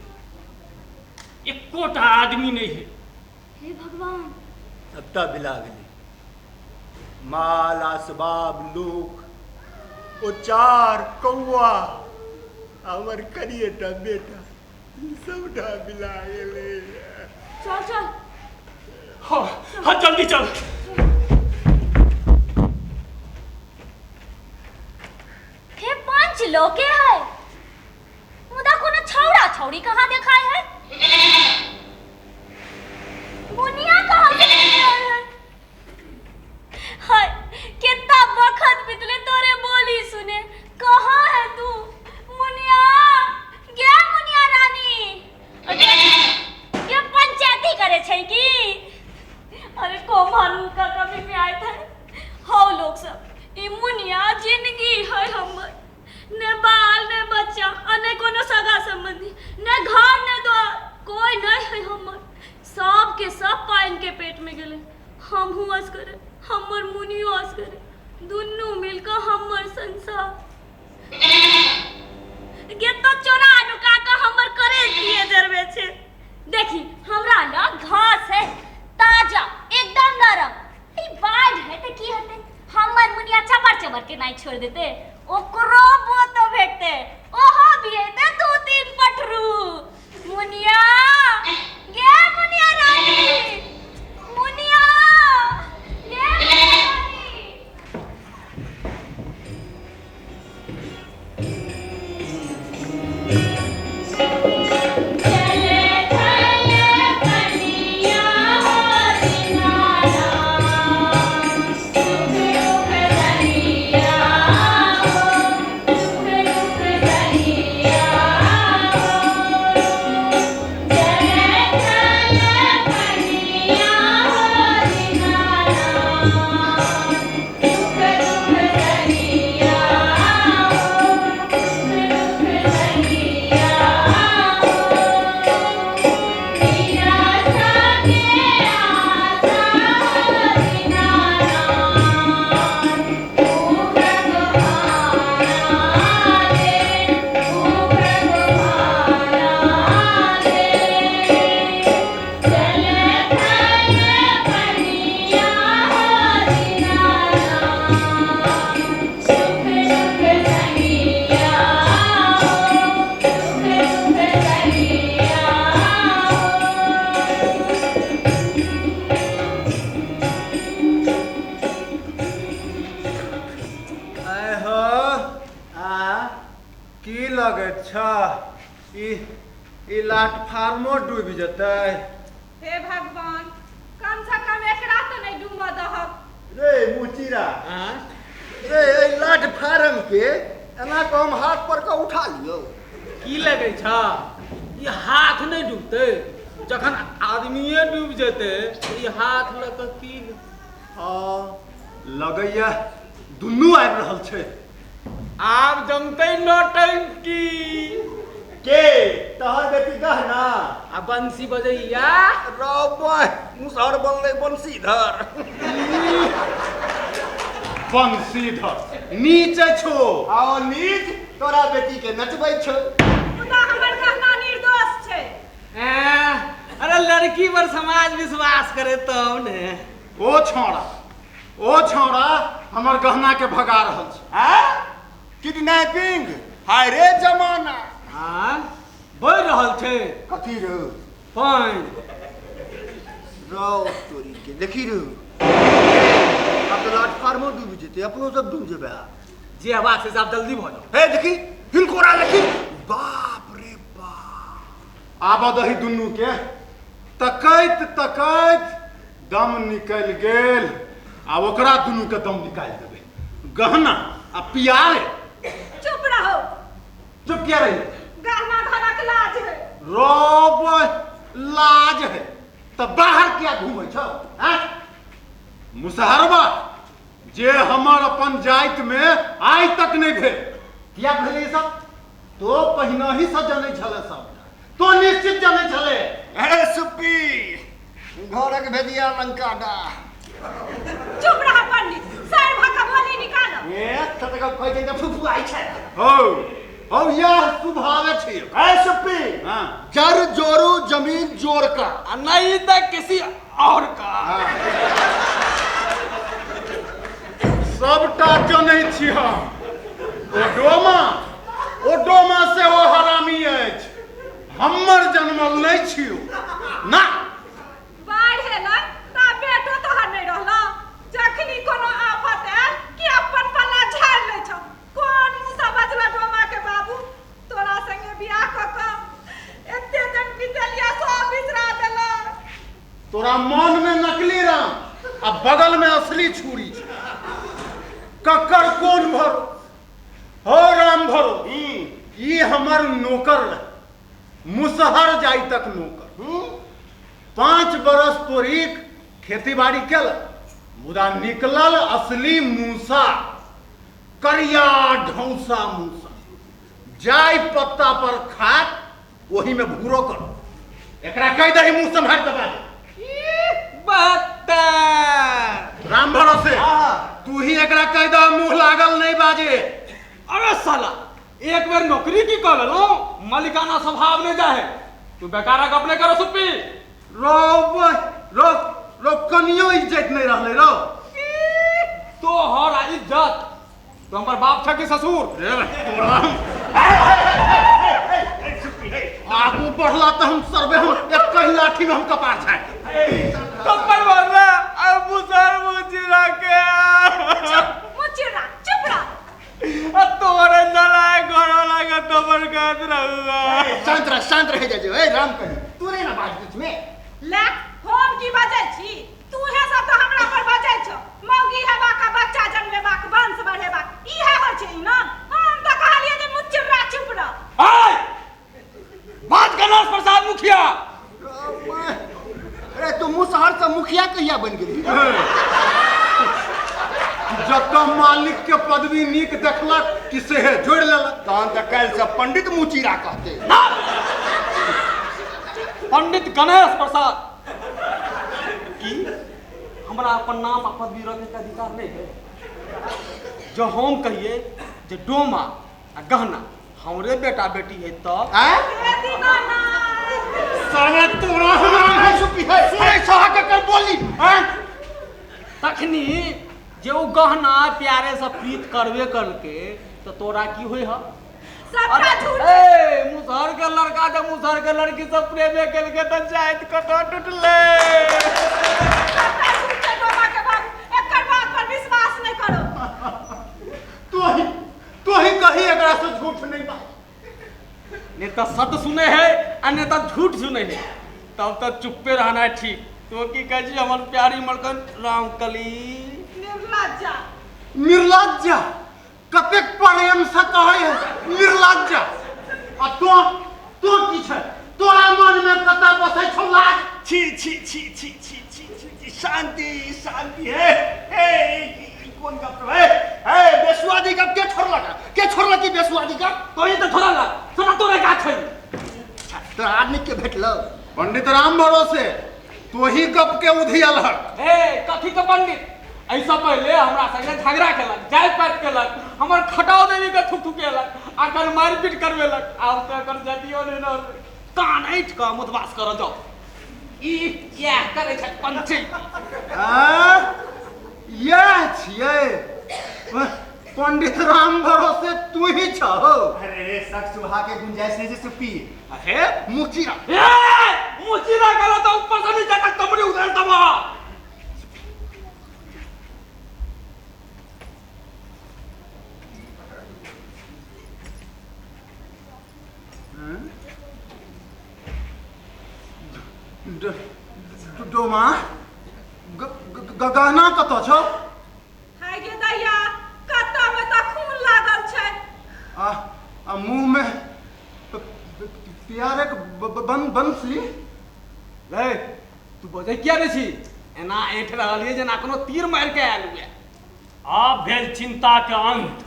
एकोटा आदमी नहीं है। हे भगवान, सबटा बिला गेलै, माल असबाब लोक, ओ 4 कौआ, हमर करिएटा बेटा, सबटा बिला गेलै। चल चल। हाँ हाँ जल्दी चल। हे पंच लोके है, मुदा कोनो छौड़ा छौड़ी कहाँ देखाय है? मुनिया कहाँ से देखाय है? हाय कितना बखत बितले तोरे बोली सुने, कहाँ है तू मुनिया? गया मुनिया रानी, अरे ये पंचायती करे छै की? अरे कोमारू का कभी में आए थे हौ लोग सब, ई मुनिया जिंदगी है हमर, ने बाल ने बच्चा आ ने कोनो सगा संबंधी, ने घर ने द्वार, कोई नहीं है हमर। सब के सब पानि के पेट में गेले, हमहूँ असगरे, हमर मुनियो असगरे, दुनू मिलकर हमर संसार गे तो चोरा नुका के हमर करे किए जरबे छै। देखी हमरा लग घास है ताजा एकदम नरम, ई बाढ़ है त की हेतै? हमर मुनिया चबर चबर के नहीं छोड़ देते, ओकरो बोतो भेटते, ओहो भी हेतै 2-3 पटरू। मुनिया गे मुनिया रानी, मुनिया गे मुनिया रानी। चले चले कनिया हो दिनारा, सुख दुख दरिया हो ई ई प्लेटफार्मो डूबि जेतै। हे भगवान, कम से कम एकरा तऽ नहि डूबऽ दहक। रे मुचीरा, रे एहि प्लेटफार्म के एना कऽ हम हाथ पर कऽ उठा लियौ। की लगै छ ई हाथ नहि डूबतै? जखन आदमिए डूबि जेतै तऽ ई हाथ लऽ कऽ की? हँ, लगैया दुनू आबि रहल छै। आब जमतै नौटंकी। के तोहर बेटी गहना आ बंसी बजैया। रौ बह, मुसहर बनलै बंसीधर। बंसीधर नीचे छो। आओ नीच तोरा बेटी के नचबै छौ। मुदा हमर गहना निर्दोष छै। ऐं, अरे लड़की पर समाज विश्वास करे तब ने। ओ छौड़ा, ओ छौड़ा हमर गहना के भगा रहल छै। आ किडनैपिंग, हाय रे जमाना। हाँ, बढ़ि रहल छै। कथी रो? पानि। रौ तोरी के, देखी रो, आब तऽ प्लेटफार्मो डूबि जेतै, अपनो सब डूबि जेबै। जे हेबाक छै से आब जल्दी भऽ जाओ। हे देखी हिलकोरा, देखी, बाप रे बाप। आब दही दुनू के तकैत तकैत दम निकलि गेल। आब ओकरा दुनू के दम निकालि देबै, गहना आ पियारे। चुप रहो। चुप किया रही? गहना धनक लाज है। रौ, लाज है तऽ बाहर किया घूमै छौ? आँय मुसहरबा, जे हमर अपन जाति में आइ तक नहि भेल, किया भेलै ई सब? तो पहिनहि से जनै छले सब, तो निश्चित जनै छले। हे सुप्पी, घरक भेदिया लंका डा। चुप रह पंडित, सर भक बोली निकालो। ए ततक कहै छै तऽ फुफुआइ छै। हौ हौ, यह स्वभाव छै। ए सुप्पी। हाँ। जर जोरू जमीन जोर का आ नहीं तो किसी और का। सबटा जनै छी हम। ओ डोमा, ओ डोमा सेहो हरामी अछि। हमर जन्मल नहि छियौ ना। बाढ़ि एलै ता बेटो तोहर नहि रहलो। जखनी कोनो आफत आयल कि अपन पल्ला झाड़ि लै छौ। कोन मुँह सँ बजला डोमा के बाबू? तोरा संगे बियाह कऽ कऽ एते दिन बितेलिया, सब बिसरा देलक। तोरा मन में नकली राम आ बगल में असली छुरी छै, ककर कोन भरो? हो राम भरो, ई हमर नौकर रहे, मुसहर जाई तक नौकर। 5 बरस तोरीक खेती बाड़ी केलक, मुदा निकलल असली मूसा, करिया ढौसा मूसा। जाय पत्ता पर खात ओही में भूरो कर। एकरा कह दही मुंह सम्हार दबा दे। बहत्तर। राम भरोसे, तू ही एकरा कह दह मुंह लागल नहीं बाजे। अरे साला, एक बेर नौकरी की कर लेलो, मालिकाना स्वभाव नहीं जाहे। तू बेकारा गप नहीं करो सुप्पी। रो रो रो, कनियो इज्जत नहीं रहले रो। तो हर इज्जत तो हमर बाप छ कि ससुर? रे तोरा आगू बढ़ला तो हम सर्वे हम एक ही लाठी में हम कपार छाए। थप्पड़ मार रहा अब मुसर मुचिरा के। चुप मुचिरा, चुप रह। अब तोरे नलायक घर वाला का थप्पड़ कहत रहूंगा। शांत रह, शांत रह जा। ए राम कही तू नहीं ना बाज बीच में। ले, हम की बजै छी? तू हे सब तऽ हमरा पर बजै छौ। मौगी हेबाक आ बच्चा जन्मेबाक, वंश बढ़ेबाक, इहे होइ छै ई ना? हम तऽ कहलियै जे मुचिरा चुप रह। आय बात गणेश प्रसाद मुखिया। अरे तू मुसहर से मुखिया कहिया बन गेली? जतऽ मालिक के पदवी नीक देखलक कि सेहे जोड़ि लेलक। तहन तऽ काल्हि से पंडित मुचीरा कहते। पंडित गणेश प्रसाद की हमरा अपन नाम आ पदवी रखे के अधिकार नहीं है? जो हम कहिए जे डोमा आ गहना हमरे बेटा बेटी है तो आँय? हे दीनानाथ। साला तोरा हमरा है सुप्पी है। सुनै छह ककर बोली? आँय? तखनी जे ओ गहना प्यारे से प्रीत करबे करके तो तोरा की होई ह? सबटा झूठ। ए मुसहर के लड़का जब मुसहर के लड़की सब प्रेमे केलके त जाइत कतऽ टूटले। सबटा झूठ छै डोमा के बाबू, एकर बात पर विश्वास नहि करो। तू ही कही एकरा से झूठ नहीं बाज। नहीं तो सत सुनै। आ नहि तऽ झूठ सुनै है, तब तऽ चुप्पे रहना ठीक। तो की कहै छी हमर प्यारी मलकन रामकली? निर्लज्जा। निर्लज्जा कतेक प्रेम से कहै है निर्लज्जा। आ तो तो की छै तोरा मन में कतऽ बसै छौ लाज? छी छी छी छी छी छी छी छी, शांति शांति। हे हे, ई कोन गप है? हे, बेसुआदी गप के छोड़लक? के छोड़लक ई बेसुआदी गप? तोही तऽ छोड़लक, सभटा तोरे गाछ है। तोरा आदमी के भेटलौ? पंडित राम भरोसे तोही गप के उधियल हक। हे कथी के पंडित? ऐसा पहले हमरा संगे झगड़ा केलक, जाय पात केलक, हमर खटाव देवी के थुकथुकेलक, आकर मारपीट करबेलक। आब तऽ एकर जतियो नहि रहल। कान ऐठ कऽ मुदवास करऽ जाउ। ई इएह करै छै पंचैती। आँ? इएह छियै पंडित राम भरोसे तू ही छहो? अरे सख सुहा के गुंजाइश नहीं छै सुपी। हे मुचिया। ए मुचीरा गेलो तऽ ऊपर से नीचे तक कमरी उधेड़ देबो। डोमा, गहना कतऽ छौ? हाय गे दैया, कत्ता में तऽ खून लागल छै। आ आ मुंह में प्यारक बंसी। रे तू बजै किया नहि छी? एना ऐंठ रहलियै जेना कोनो तीर मारि के आयल हुए। आब भेल चिंता के अंत।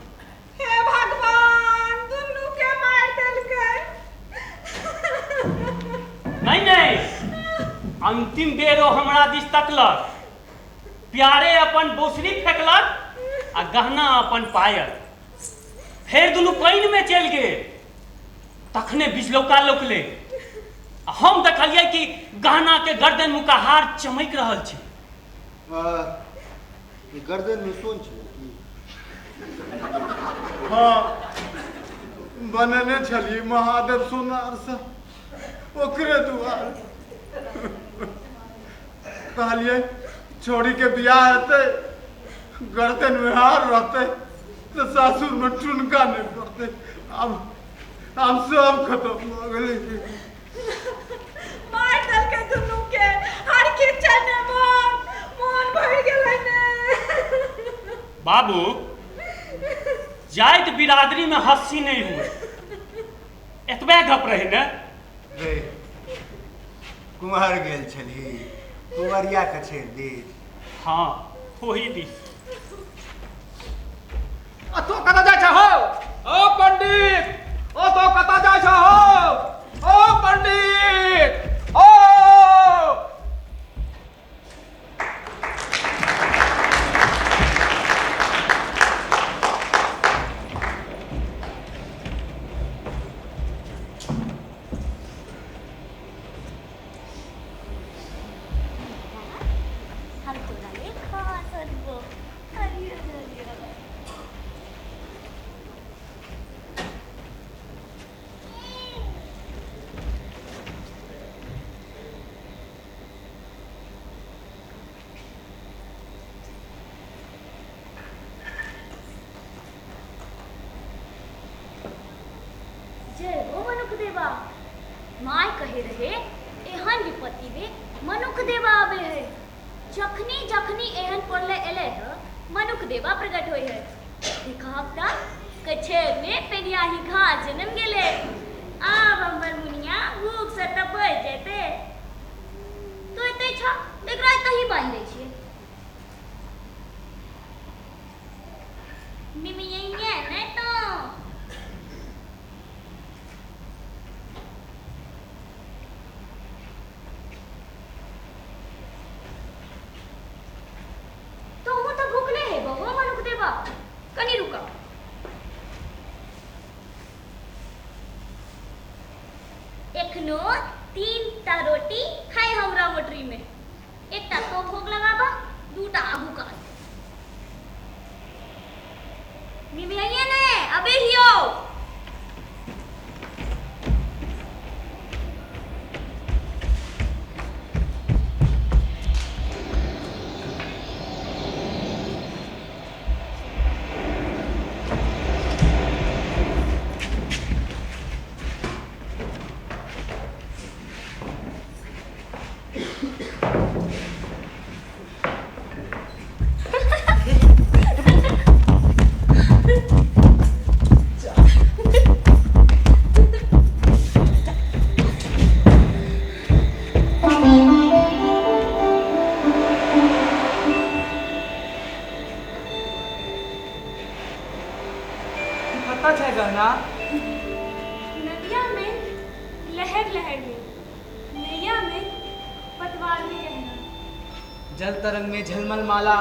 हे भगवान, दुनू के मारि देलकै। नहीं नहीं, अंतिम बेर ओ हमरा दिस तकलक। प्यारे अपन बोसरी फेंकलक आ गहना अपन पायल। फेर दुनू पानि में चलि गेल। तखने बिजलौका लौकले आ हम देखलियै कि गहना के गर्दन मुका हार चमकि रहल छै। गर्दन में सोन छै की? हाँ, बनेने छलियै महादेव सोनार से, ओकरे दुआर कहलियै छोड़ी के बियाह हेतै, गर्दन में हार रहतै तऽ सासुर में टुनका नहि पड़तै। आब आब सब खत्म भऽ गेलै। मारि देलकै दुनू के। हर किछु ने मोन मोन भरि गेलै ने। बाबू, जाइत बिरादरी में हंसी नहीं हुए, एतबे गप रहे ने। रे कुम्हर गेल छलही कुंवरिया के छेड़ दे? हाँ, ओही दिस। आ तू कतऽ जाइ छ हो? ओ पंडित, ओ तो कतऽ जाइ छ हो? ओ पंडित, ओ हम तोरा लेल खास अनबो। हरियर हरियर। जय हो मनुख देवा। My कहे रहे एहन विपत्ति में मनुख देवा आवे है। जखनी जखनी एहन पड़ले एले है मनुख देवा प्रकट होय है। देखब त कछेर में पेनियाही घास जनम गेले। आब हमर मुनिया भूख से त बचि जेते। तो एते छ, एकरा एतही बान्हि दै छियै। मिमियैया नै तो। तोहूँ तऽ भुखले हेबऽ हो मनुख देवा, कनि रुकऽ। एखनो 3 टा रोटी है हमरा मोटरी में। एकटा तो भोग लगाबऽ, 2 टा आगू काज। मिमियैया ने अबे हियो। गहना। नदिया में लहर लहर में, नैया में पतवार में गहना। जल तरंग में झलमल माला,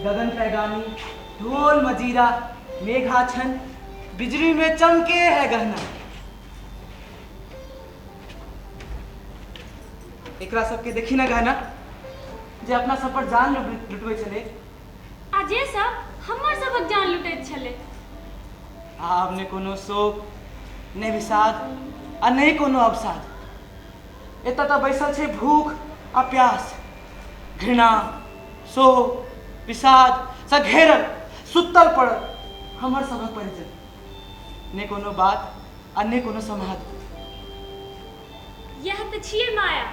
गगन पैगामी, ढोल मजीरा, मेघाछन, बिजली में चमके है गहना। एकरा सबके देखी ना गहना, जे अपना सब पर जान लुटबै छलै। आ जे सब हमर सबक जान लुटैत छलै। आब ने कोनो शोक, ने विषाद आ ने कोनो अवसाद। एतऽ तऽ बैसल छै भूख आ प्यास, घृणा, शोक, विषाद सँ घेरल सुतल पड़ल हमर सभक परिजन। ने कोनो बात आ ने कोनो समाद। यह तऽ छियै माया।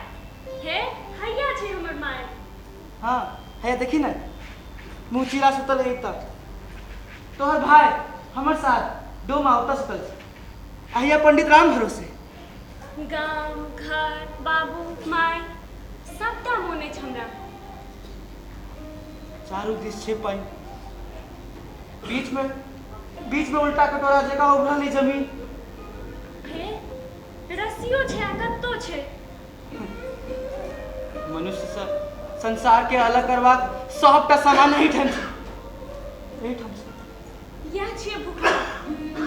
हे हैया छै हमर माया। हाँ हैया देखी ने, मुँह चीरा सुतल है तक। तोहर भाई हमर साथ डोमा ओतऽ सुतल छै। आ हैया पंडित राम भरोसे। गाम घर बाबू माय सबटा मोन अछि हमरा। चारू दिस छै पानि, बीच में उल्टा कटोरा जकाँ उभरल है जमीन। हे रस्सियो छै आ कत्तो छै। मनुष्य से संसार के अलग करबाक सबटा सामान एहिठाम छै, एहिठाम छै। यह छियै भुखला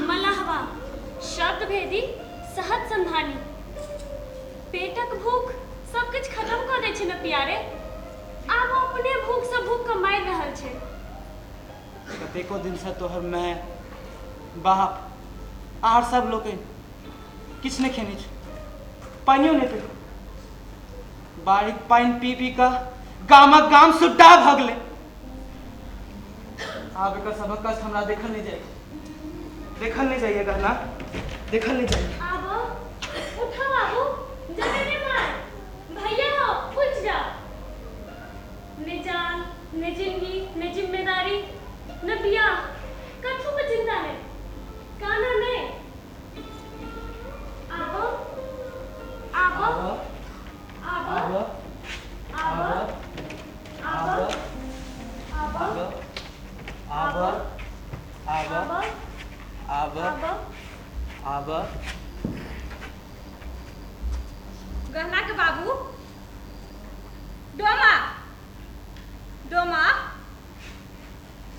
मलहवा, शब्द भेदी सहज संधानी। पेटक भूख सब किछु खत्म कऽ दै छै ने प्यारे। आब ओ अपने भूख से भूख के मारि रहल छै। कतेको दिन से तोहर माय बाप आर सब लोकनि किछु नहि खेने छै, पानियो नहि पीलकै। बाढ़िक पानि पी पी कऽ गामक गाम सुड्डा भऽ गेलै। आब एकर सबक कष्ट हमरा देखल नहि जाइ, देखल नहि जाइए गहना, देखल नहि जाइए। आब उठो बाबू, जल्दी रे माय, भैया हो उठ जाओ। ने जान ने जिंदगी ने जिम्मेदारी ने बियाह, कथू के चिंता नहीं, काना नहीं। आबो आबो आबो आबो आबो आबो आब आब आब आबो आब। गहना के बाबू, डोमा डोमा,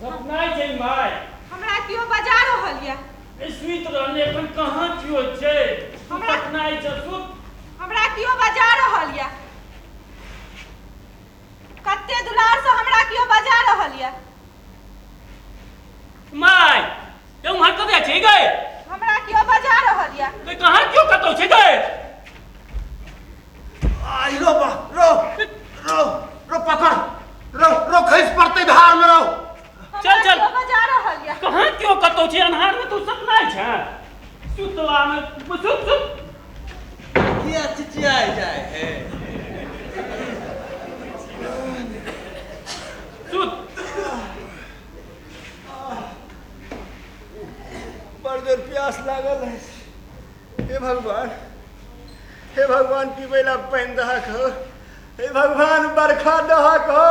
सपनाइ छै माय। हमरा केओ बजा रहल यऽ। ए सुति रहले एखन कहाँ केओ छै? हमरा सपनाइ छै, सुत। हमरा केओ बजा रहल यऽ। कते दुलार से हमरा केओ बजा रहल यऽ। माय ए उम्हर कतऽ छै गै? हमरा केओ बजा रहल यऽ। गै कहाँ केओ कतौ छै गै? आई रो बा, रो रो रो पकड़, रो रो खसि पड़तै धार में रो। चल चल। केओ बजा रहल यऽ। कहाँ केओ कतौ छै? अन्हार में तू सपनाइ छै। सुतला में सुत सुत। किया चिचियाइ जाइ है? सुत। बड़ जोर प्यास लागल है। हे भगवान, हे भगवान, पीबै ला पानि दहक हो। हे भगवान, बरखा दहक हो।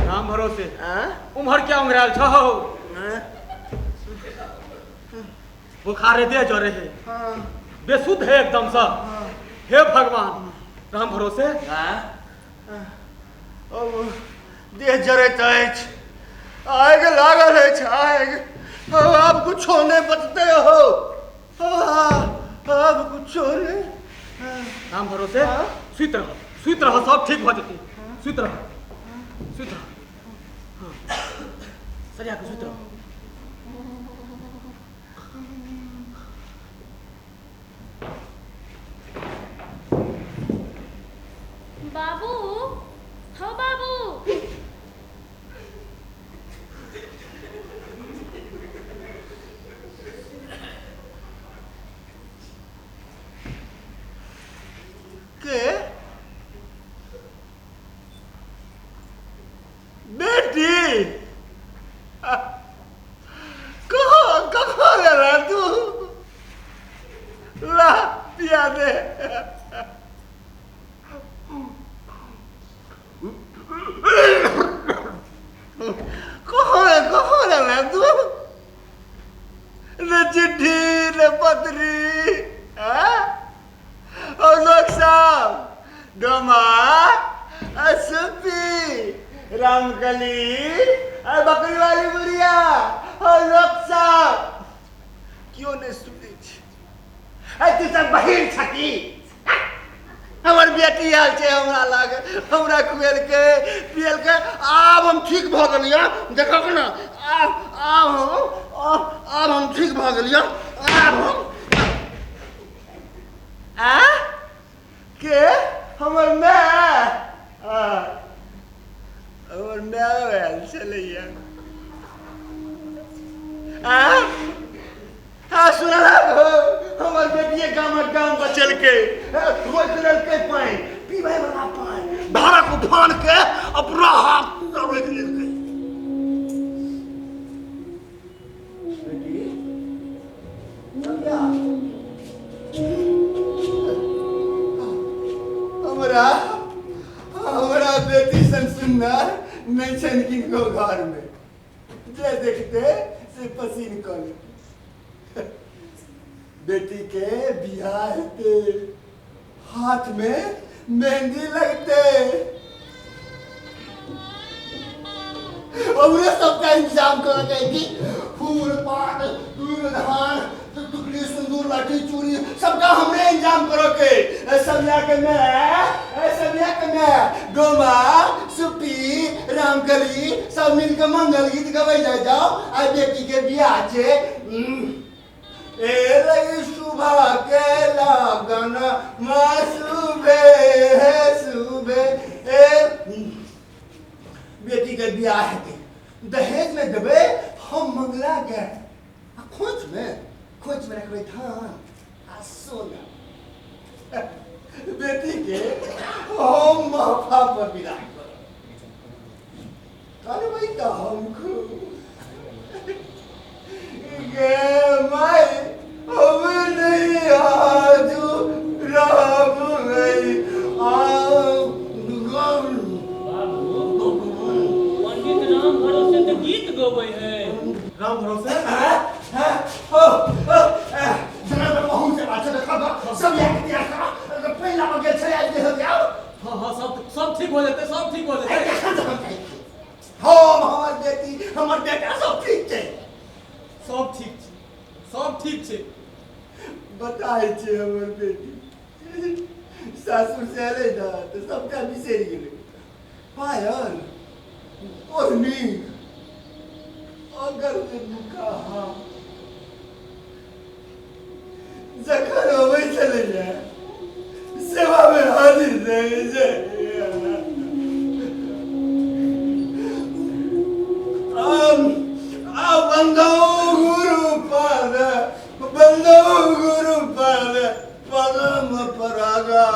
राम भरोसे उम्हर क्या उंगरायल छहो? बुखारे दे जरे है, बेसुध है एकदम सा। हे भगवान राम भरोसे। देह जरैत अछि, आगि लागल अछि, आगि। आब कुछो नहि बचते हो, आब कुछो नहि। राम भरोसे सुति रह, सुति रह, सब ठीक भऽ जेतै। सुति रह, सुति रह, हाँ सरिया के सुति रह। बाबू हो बाबू, के बेटी, कहाँ कहाँ गेला तू? ला पिया दे। डोमा असुपी रामकली अरे बकरी वाली बुढ़िया और लोक सब क्यों नहीं सुनै छै? अरे तू सब बहिन छकी? हमर बेटी आयल छै हमरा लग, हमरा खुएलकै पियलकै, आब हम ठीक भऽ गेलियै। देखहक ने, आब आब हम आब आब हम ठीक भऽ गेलियै। आब हम आ के हमर माय, हमर माय आयल छलैया। आ हाँ सुनलक हो, हमर बेटिए गामक गाम बचेलकै, रोकि लेलकै पानि, पीबै वाला पानि, धारक उफान के अपना हाथ से रोकि लेलकै। बेटी समझा, हमरा हमरा बेटी सन सुन्दर नहि छनि किनको घर में, जे देखते से पसीन कऽ लेते। बेटी के बियाह हेतै, हाथ में मेहंदी लगते, हमरे सबटा इंतजाम करऽ के कि फूल पात दूध धान टुकड़ी सिंदूर लाठी चूड़ी सबटा हमरे इंतजाम करऽ के। समिया के मैं, समिया के मैं, डोमा सुपी रामकली सब मिल के मंगल गीत गबै जाय जाओ। आ बेटी के बियाह छै। ए सुबह के लगन सुबह सुबह ए बेटी के बियाह हेतै, दहेज में देबै हम मंगला के, आ खोंच में रखबै धान आ सोना। बेटी के हम महफा पर विदा करब, करबै तऽ हम खूब गे माय। हम नहीं आजू राम नहीं आ। पंडित राम भरोसे तऽ गीत गबै है। राम भरोसे हो जरा पहुँच सब पहिला गेल छै। हाँ हाँ सब सब ठीक हो जेतै, सब ठीक हो जेतै। हम हमर बेटी हमर बेटा सब ठीक छै, सब ठीक छै, सब ठीक छै। बताय छै हमर बेटी सासुर से एलै ने तऽ सबटा बिसरि गेलै। पायल ओढ़नी अगर मुखा जखन अबै छलैया सेवा में हाजिर रहै छै। बंदो गुरु पद, बंदो गुरु पद परम परागा।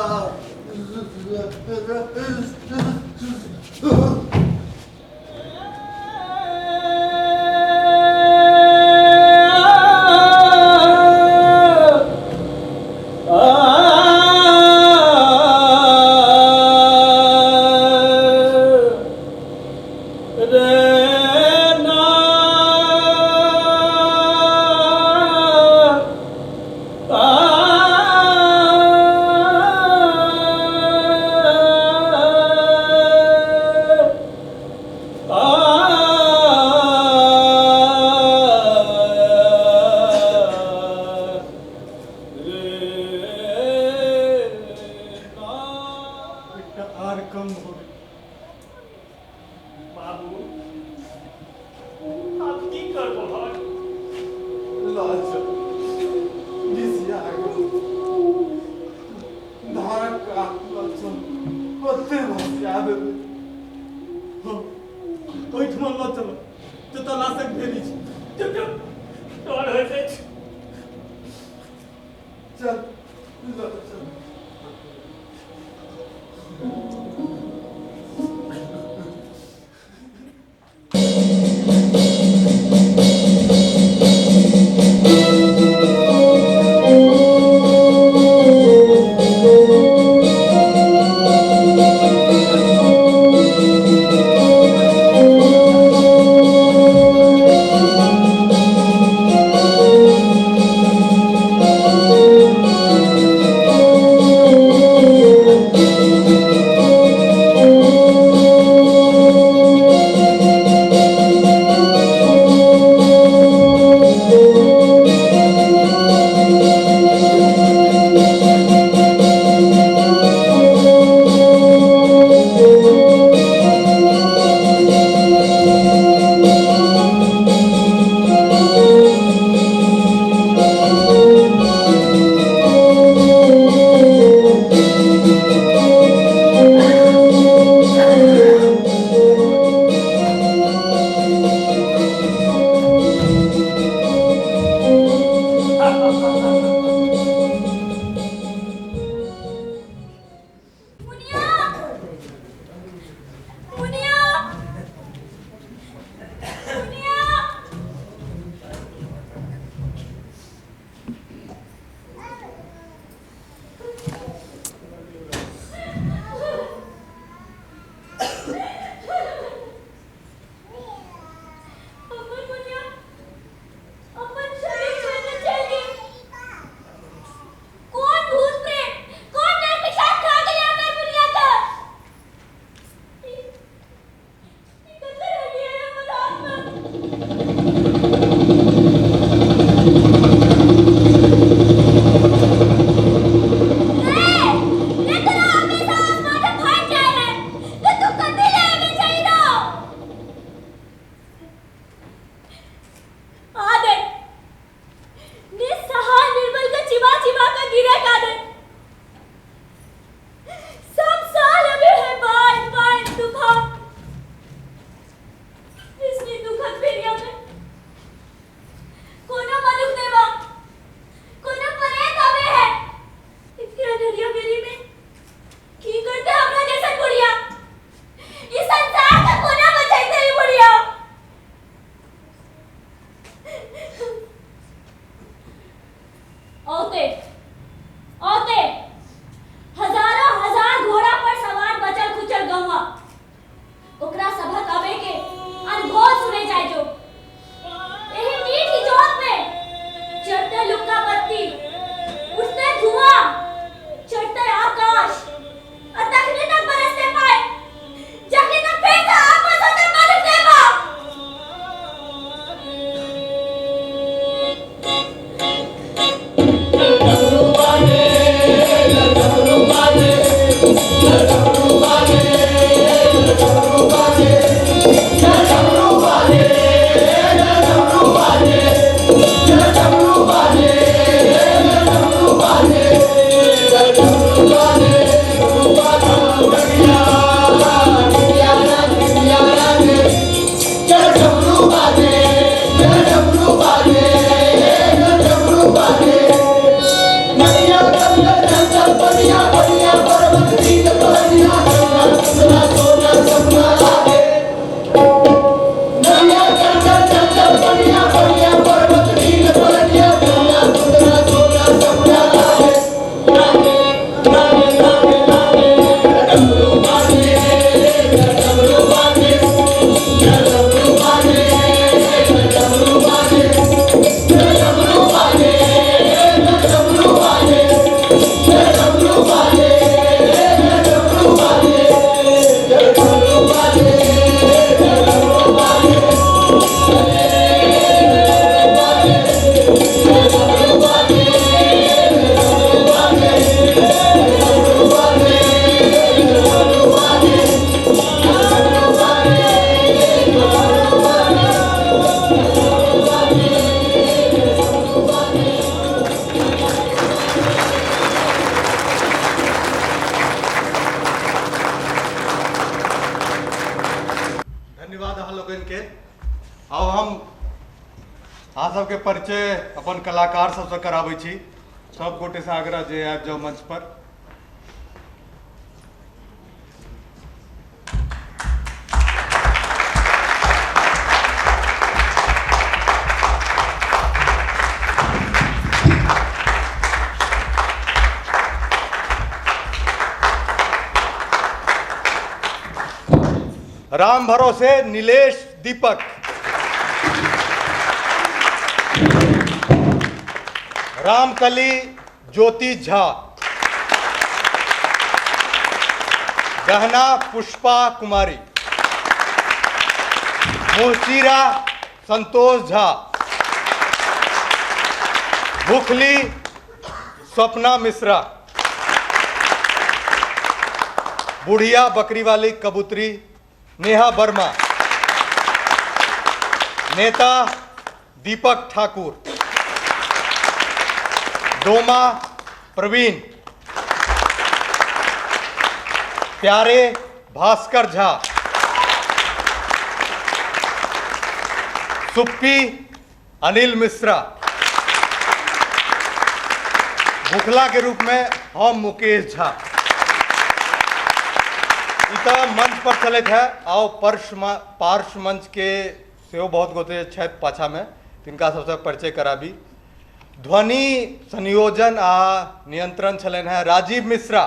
लोकनि के। आब हम अहाँ सबके परिचय अपन कलाकार सबसँ कराबै छी। सब गोटे से आग्रह जे आबि जाउ मंच पर। राम भरोसे नीलेश दीपक, रामकली ज्योति झा, गहना पुष्पा कुमारी, मुहचीरा संतोष झा, भूखली स्वप्ना मिश्रा, बुढ़िया बकरी वाली कबूतरी नेहा वर्मा, नेता दीपक ठाकुर, डोमा प्रवीण, प्यारे भास्कर झा, सुप्पी अनिल मिश्रा, भुखला के रूप में हम मुकेश झा। ई तऽ मंच पर चलैत है। आओ पार्श्व मंच के सेहो बहुत गोटे छथि पाछामे, तिनका सबसँ परिचय कराबी। ध्वनि संयोजन आ नियंत्रण छलनि हैं राजीव मिश्रा,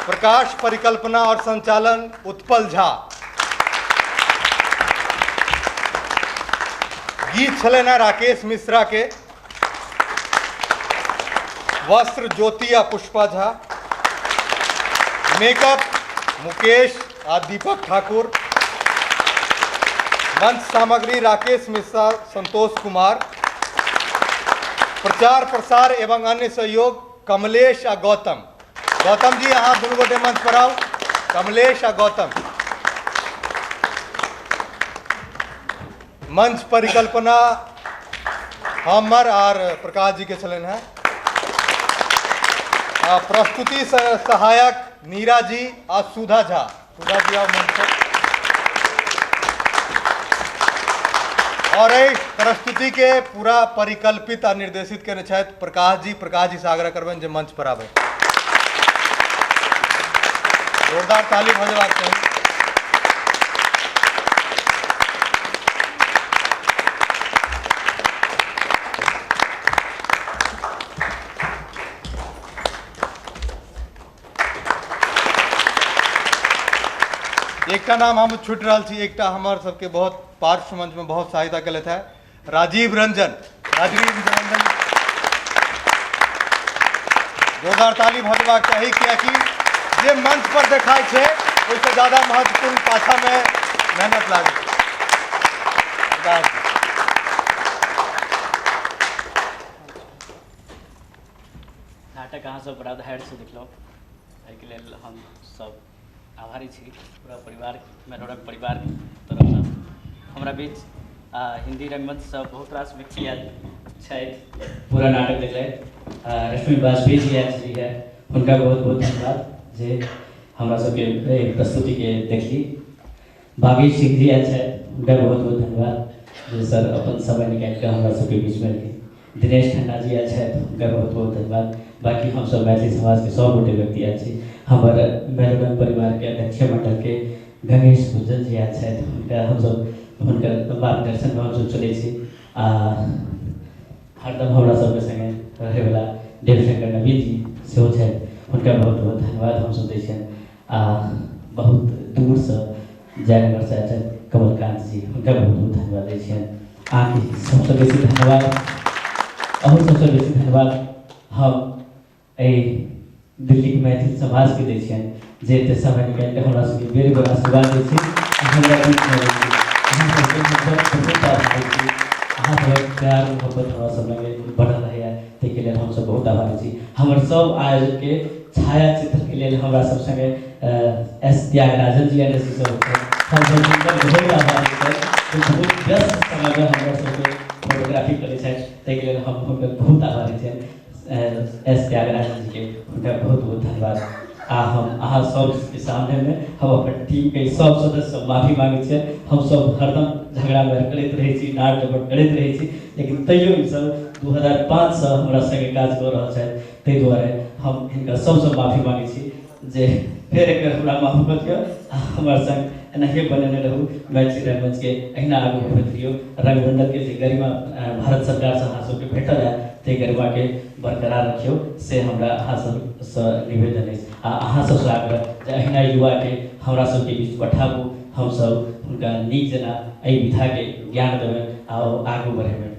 प्रकाश परिकल्पना और संचालन उत्पल झा, गीत छलनि हैं राकेश मिश्रा के, वस्त्र ज्योति आ पुष्पा झा, मेकअप मुकेश आ दीपक ठाकुर, मंच सामग्री राकेश मिश्रा संतोष कुमार, प्रचार प्रसार एवं अन्य सहयोग कमलेश आ गौतम। गौतम जी अहाँ दुनू गोटे मंच पर आउ, कमलेश आ गौतम। मंच परिकल्पना हमर आर प्रकाश जी के छलनि हैं। प्रस्तुति सहायक नीरा जी आ सुधा झा। सुधा जी आओ मंच पर। और एहि प्रस्तुति के पूरा परिकल्पित आ निर्देशित केने छथि प्रकाश जी। प्रकाश जी से आग्रह करबनि जे मंच पर आबै। जोरदार ताली भऽ जेबाक चाही। एकटा नाम हम छूटि रहल छी, एकटा हमर सबके बहुत पार्श्व मंच में बहुत सहायता केलथि है, राजीव रंजन। राजीव रंजन जोरदार ताली भऽ जेबाक चाही, कियाकि जे मंच पर देखाइ छै ओहिसँ ज्यादा महत्वपूर्ण पाछामे मेहनत लागै छै। नाटक अहाँ सब बड़ा धैर्यसँ देखलहुँ, एहिके लेल हम सब आभारी छी पूरा परिवार, मैलोरंग परिवारके तरफसँ। हमरा बीच हिन्दी रंगमंचसँ बहुत रास व्यक्ति आयल छथि, पूरा नाटक देखलथि। रश्मि वाजपेयी जी आयल छलीह, हुनका बहुत बहुत धन्यवाद जे हमरा सबके एहि प्रस्तुतिके देखली। बागी सिंह जी आयल छथि, हुनका बहुत बहुत धन्यवाद जे सर अपन समय निकालि कऽ हमरा सबके बीचमे एलखिन। दिनेश खन्ना जी आयल छथि, हुनका बहुत बहुत धन्यवाद। बाँकी हमसब मैथिली समाजके सब गोटे व्यक्ति आयल छी। हमर मैलोरंग परिवारके अध्यक्ष मण्डलके गणेश गुंजन जी आयल छथि, हुनका हमसब हुनकर मार्गदर्शनमे हमसब चलै छी। आ हरदम हमरा सबके सङ्गे रहैवला देवशंकर नवीन जी सेहो छथि, हुनका बहुत बहुत धन्यवाद हमसब दै छियनि। आ बहुत दूरसँ जयनगरसँ आयल छथि कमलकान्त जी, हुनका बहुत बहुत धन्यवाद दै छियनि। अहाँके सबसँ बेसी धन्यवाद, अहू सबसँ बेसी धन्यवाद हम एहि दिल्लीके मैथिल समाजके दै छियनि जे एते समय निकालि कऽ हमरा सबके बेर बेर आशीर्वाद दै छी, हमरा बीचमे अबै छी। अहाँ सबके हमसब बहुत आभारी छी। अहाँ सबक प्यार मोहब्बत हमरा सब लगे बढ़ल रहैए, ताहिके लेल हमसब बहुत आभारी छी। हमर सब आयोजकके छायाचित्रके लेल हमरा सब सङ्गे एस त्यागराजन जी आयल छी सब, हमसब हुनकर बहुत आभारी छथि। बहुत व्यस्त समयमे हमरा सबके फोटोग्राफी करै छथि, ताहिके लेल हम हुनकर बहुत आभारी छियनि। एस त्यागराजन जीके हुनका बहुत बहुत धन्यवाद। आ हम अहाँ सबके सामनेमे हम अपन टीमके सब सदस्यसँ माफी माँगै छियै। हमसब हरदम झगड़ा मारि करैत रहै छी, डाँट डपट करैत रहै छी, लेकिन तैयो ईसब 2005सँ हमरा सङ्गे काज कऽ रहल छथि, ताहि दुआरे हम हिनकर सबसँ माफी माँगै छी जे फेर एक बेर हमरा माफ कऽ दिअ आ हमर सङ्ग एनाहिए बनेने रहू, मैथिली रंगमंचके एहिना आगू बढ़बैत रहियौ। रंगमंडलके जे गरिमा भारत सरकारसँ अहाँ सबके भेटल है ताहि गरिमाके बरकरार रखियौ, से हमरा अहाँ सबसँ निवेदन अछि। आ अहाँ सबसँ आग्रह जे एहिना युवाके हमरा सबके बीच पठाबू, हमसब हुनका नीक जेना एहि विधाके ज्ञान देबनि आ ओ आगू बढ़ेबनि।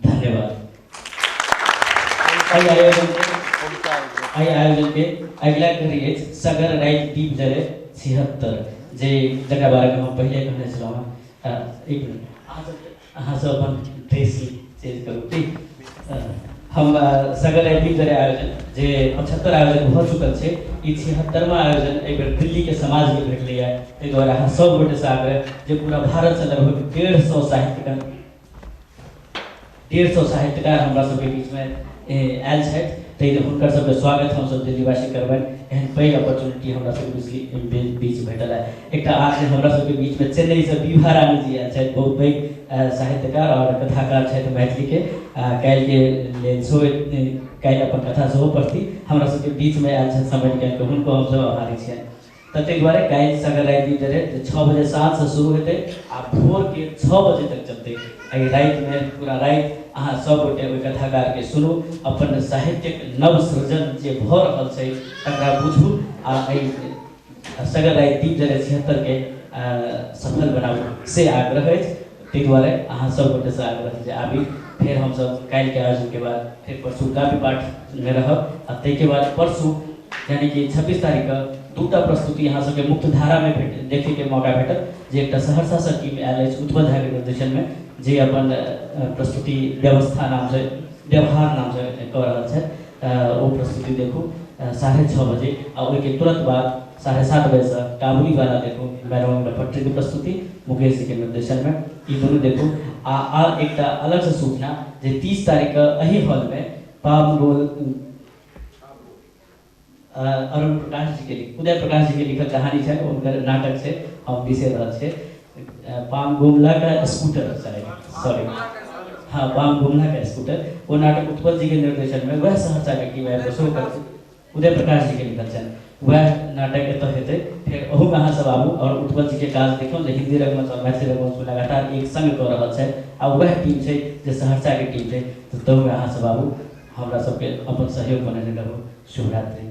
धन्यवाद। एहि आयोजनके एहि आयोजनके अगिला कड़ी अछि सगर राति दीप जरे 76, जे जकरा बारेमे हम पहिले कहने छलहुँ हँ। एक मिनट, अहाँ सब अपन ड्रेस चेंज करू। ठीक, हम सगर राति दीप जरे आयोजन जे 75 आयोजन भऽ चुकल छै, ई 76वां आयोजन एहि बेर दिल्लीके समाजके भेटलैए। ताहि दुआरे अहाँ सब गोटेसँ आग्रह जे पूरा भारतसँ लगभग 150 साहित्यकार 150 साहित्यकार हमरा सबके बीचमे आयल छथि, ताहि हुनकर सबके स्वागत हमसब दिल्लीवासी करबनि। एहन पैघ अपॉर्चुनिटी हमरा सबके बीच भेटल है। एकटा आर जे हमरा सबके बीचमे चेन्नईसँ विभा रानी जी आयल छथि, बहुत पैघ साहित्यकार आओर कथाकार छथि मैथिलीके। काल्हिके लेल सेहो काल्हि अपन कथा सेहो पढ़ती, हमरा सबके बीचमे आयल छथि समय निकालिके, हुनको हमसब आभारी छियनि। तऽ ताहि दुआरे काल्हि सगर राति दीप जरे जे 6 बजे साँझसँ शुरू हेतै आ भोरके 6 बजे तक चलतै। एहि रातिमे पूरा राति अहाँ सभगोटे ओहि कथाकारके सुनू, अपन साहित्यक नव सृजन जे भऽ रहल छै तकरा बुझू आ एहि सगर राति दीप जरे 76के सफल बनाबू, से आग्रह अछि। ताहि दुआरे अहाँ सभगोटेसँ आग्रह जे आबी। फेर हमसभ काल्हिके आयोजनके बाद फेर परसू काव्य पाठमे रहब आ ताहिके बाद परसू यानी कि 26 तारीखके दूटा प्रस्तुति अहाँ सबके मुक्त धारामे भेट देखैके मौका भेटत, जे एकटा सहरसासँ टीम आयल अछि उत्पल झाके निर्देशनमे, जे अपन प्रस्तुति व्यवस्था नामसँ व्यवहार नामसँ कऽ रहल छथि, ओ प्रस्तुति देखू 6:30 बजे आ ओहिके तुरंत बाद 7:30 बजेसँ काबुलीवाला देखू मैरोन पट्टीके प्रस्तुति मुकेश जीके निर्देशनमे, ई दुनू देखू। आ एकटा अलगसँ सूचना जे 30 तारीखके एहि हॉलमे पाम गोल अरुण प्रकाश जीके उदय प्रकाश जीके लिखल कहानी छनि, हुनकर नाटक छै, हम बिसरि रहल छियै, पाम गुमला का स्कूटर शायद, सॉरी, हाँ पाम गुमला का स्कूटर, ओ नाटक उत्पल जीके निर्देशनमे वएह सहरसाके टीम आबि कऽ सेहो करतै, उदय प्रकाश जीके लिखल छनि वएह नाटक एतऽ हेतै। फेर अहूमे अहाँ सब आबू आओर उत्पल जीके काज देखियौ जे हिन्दी रंगमंच आओर मैथिली रंगमंचमे लगातार एक संग कऽ रहल छथि आ वएह टीम छै जे सहरसाके टीम छै, तऽ तहूमे अहाँ सब आबू, हमरा सबके अपन सहयोग बनेने रहू। शुभरात्रि।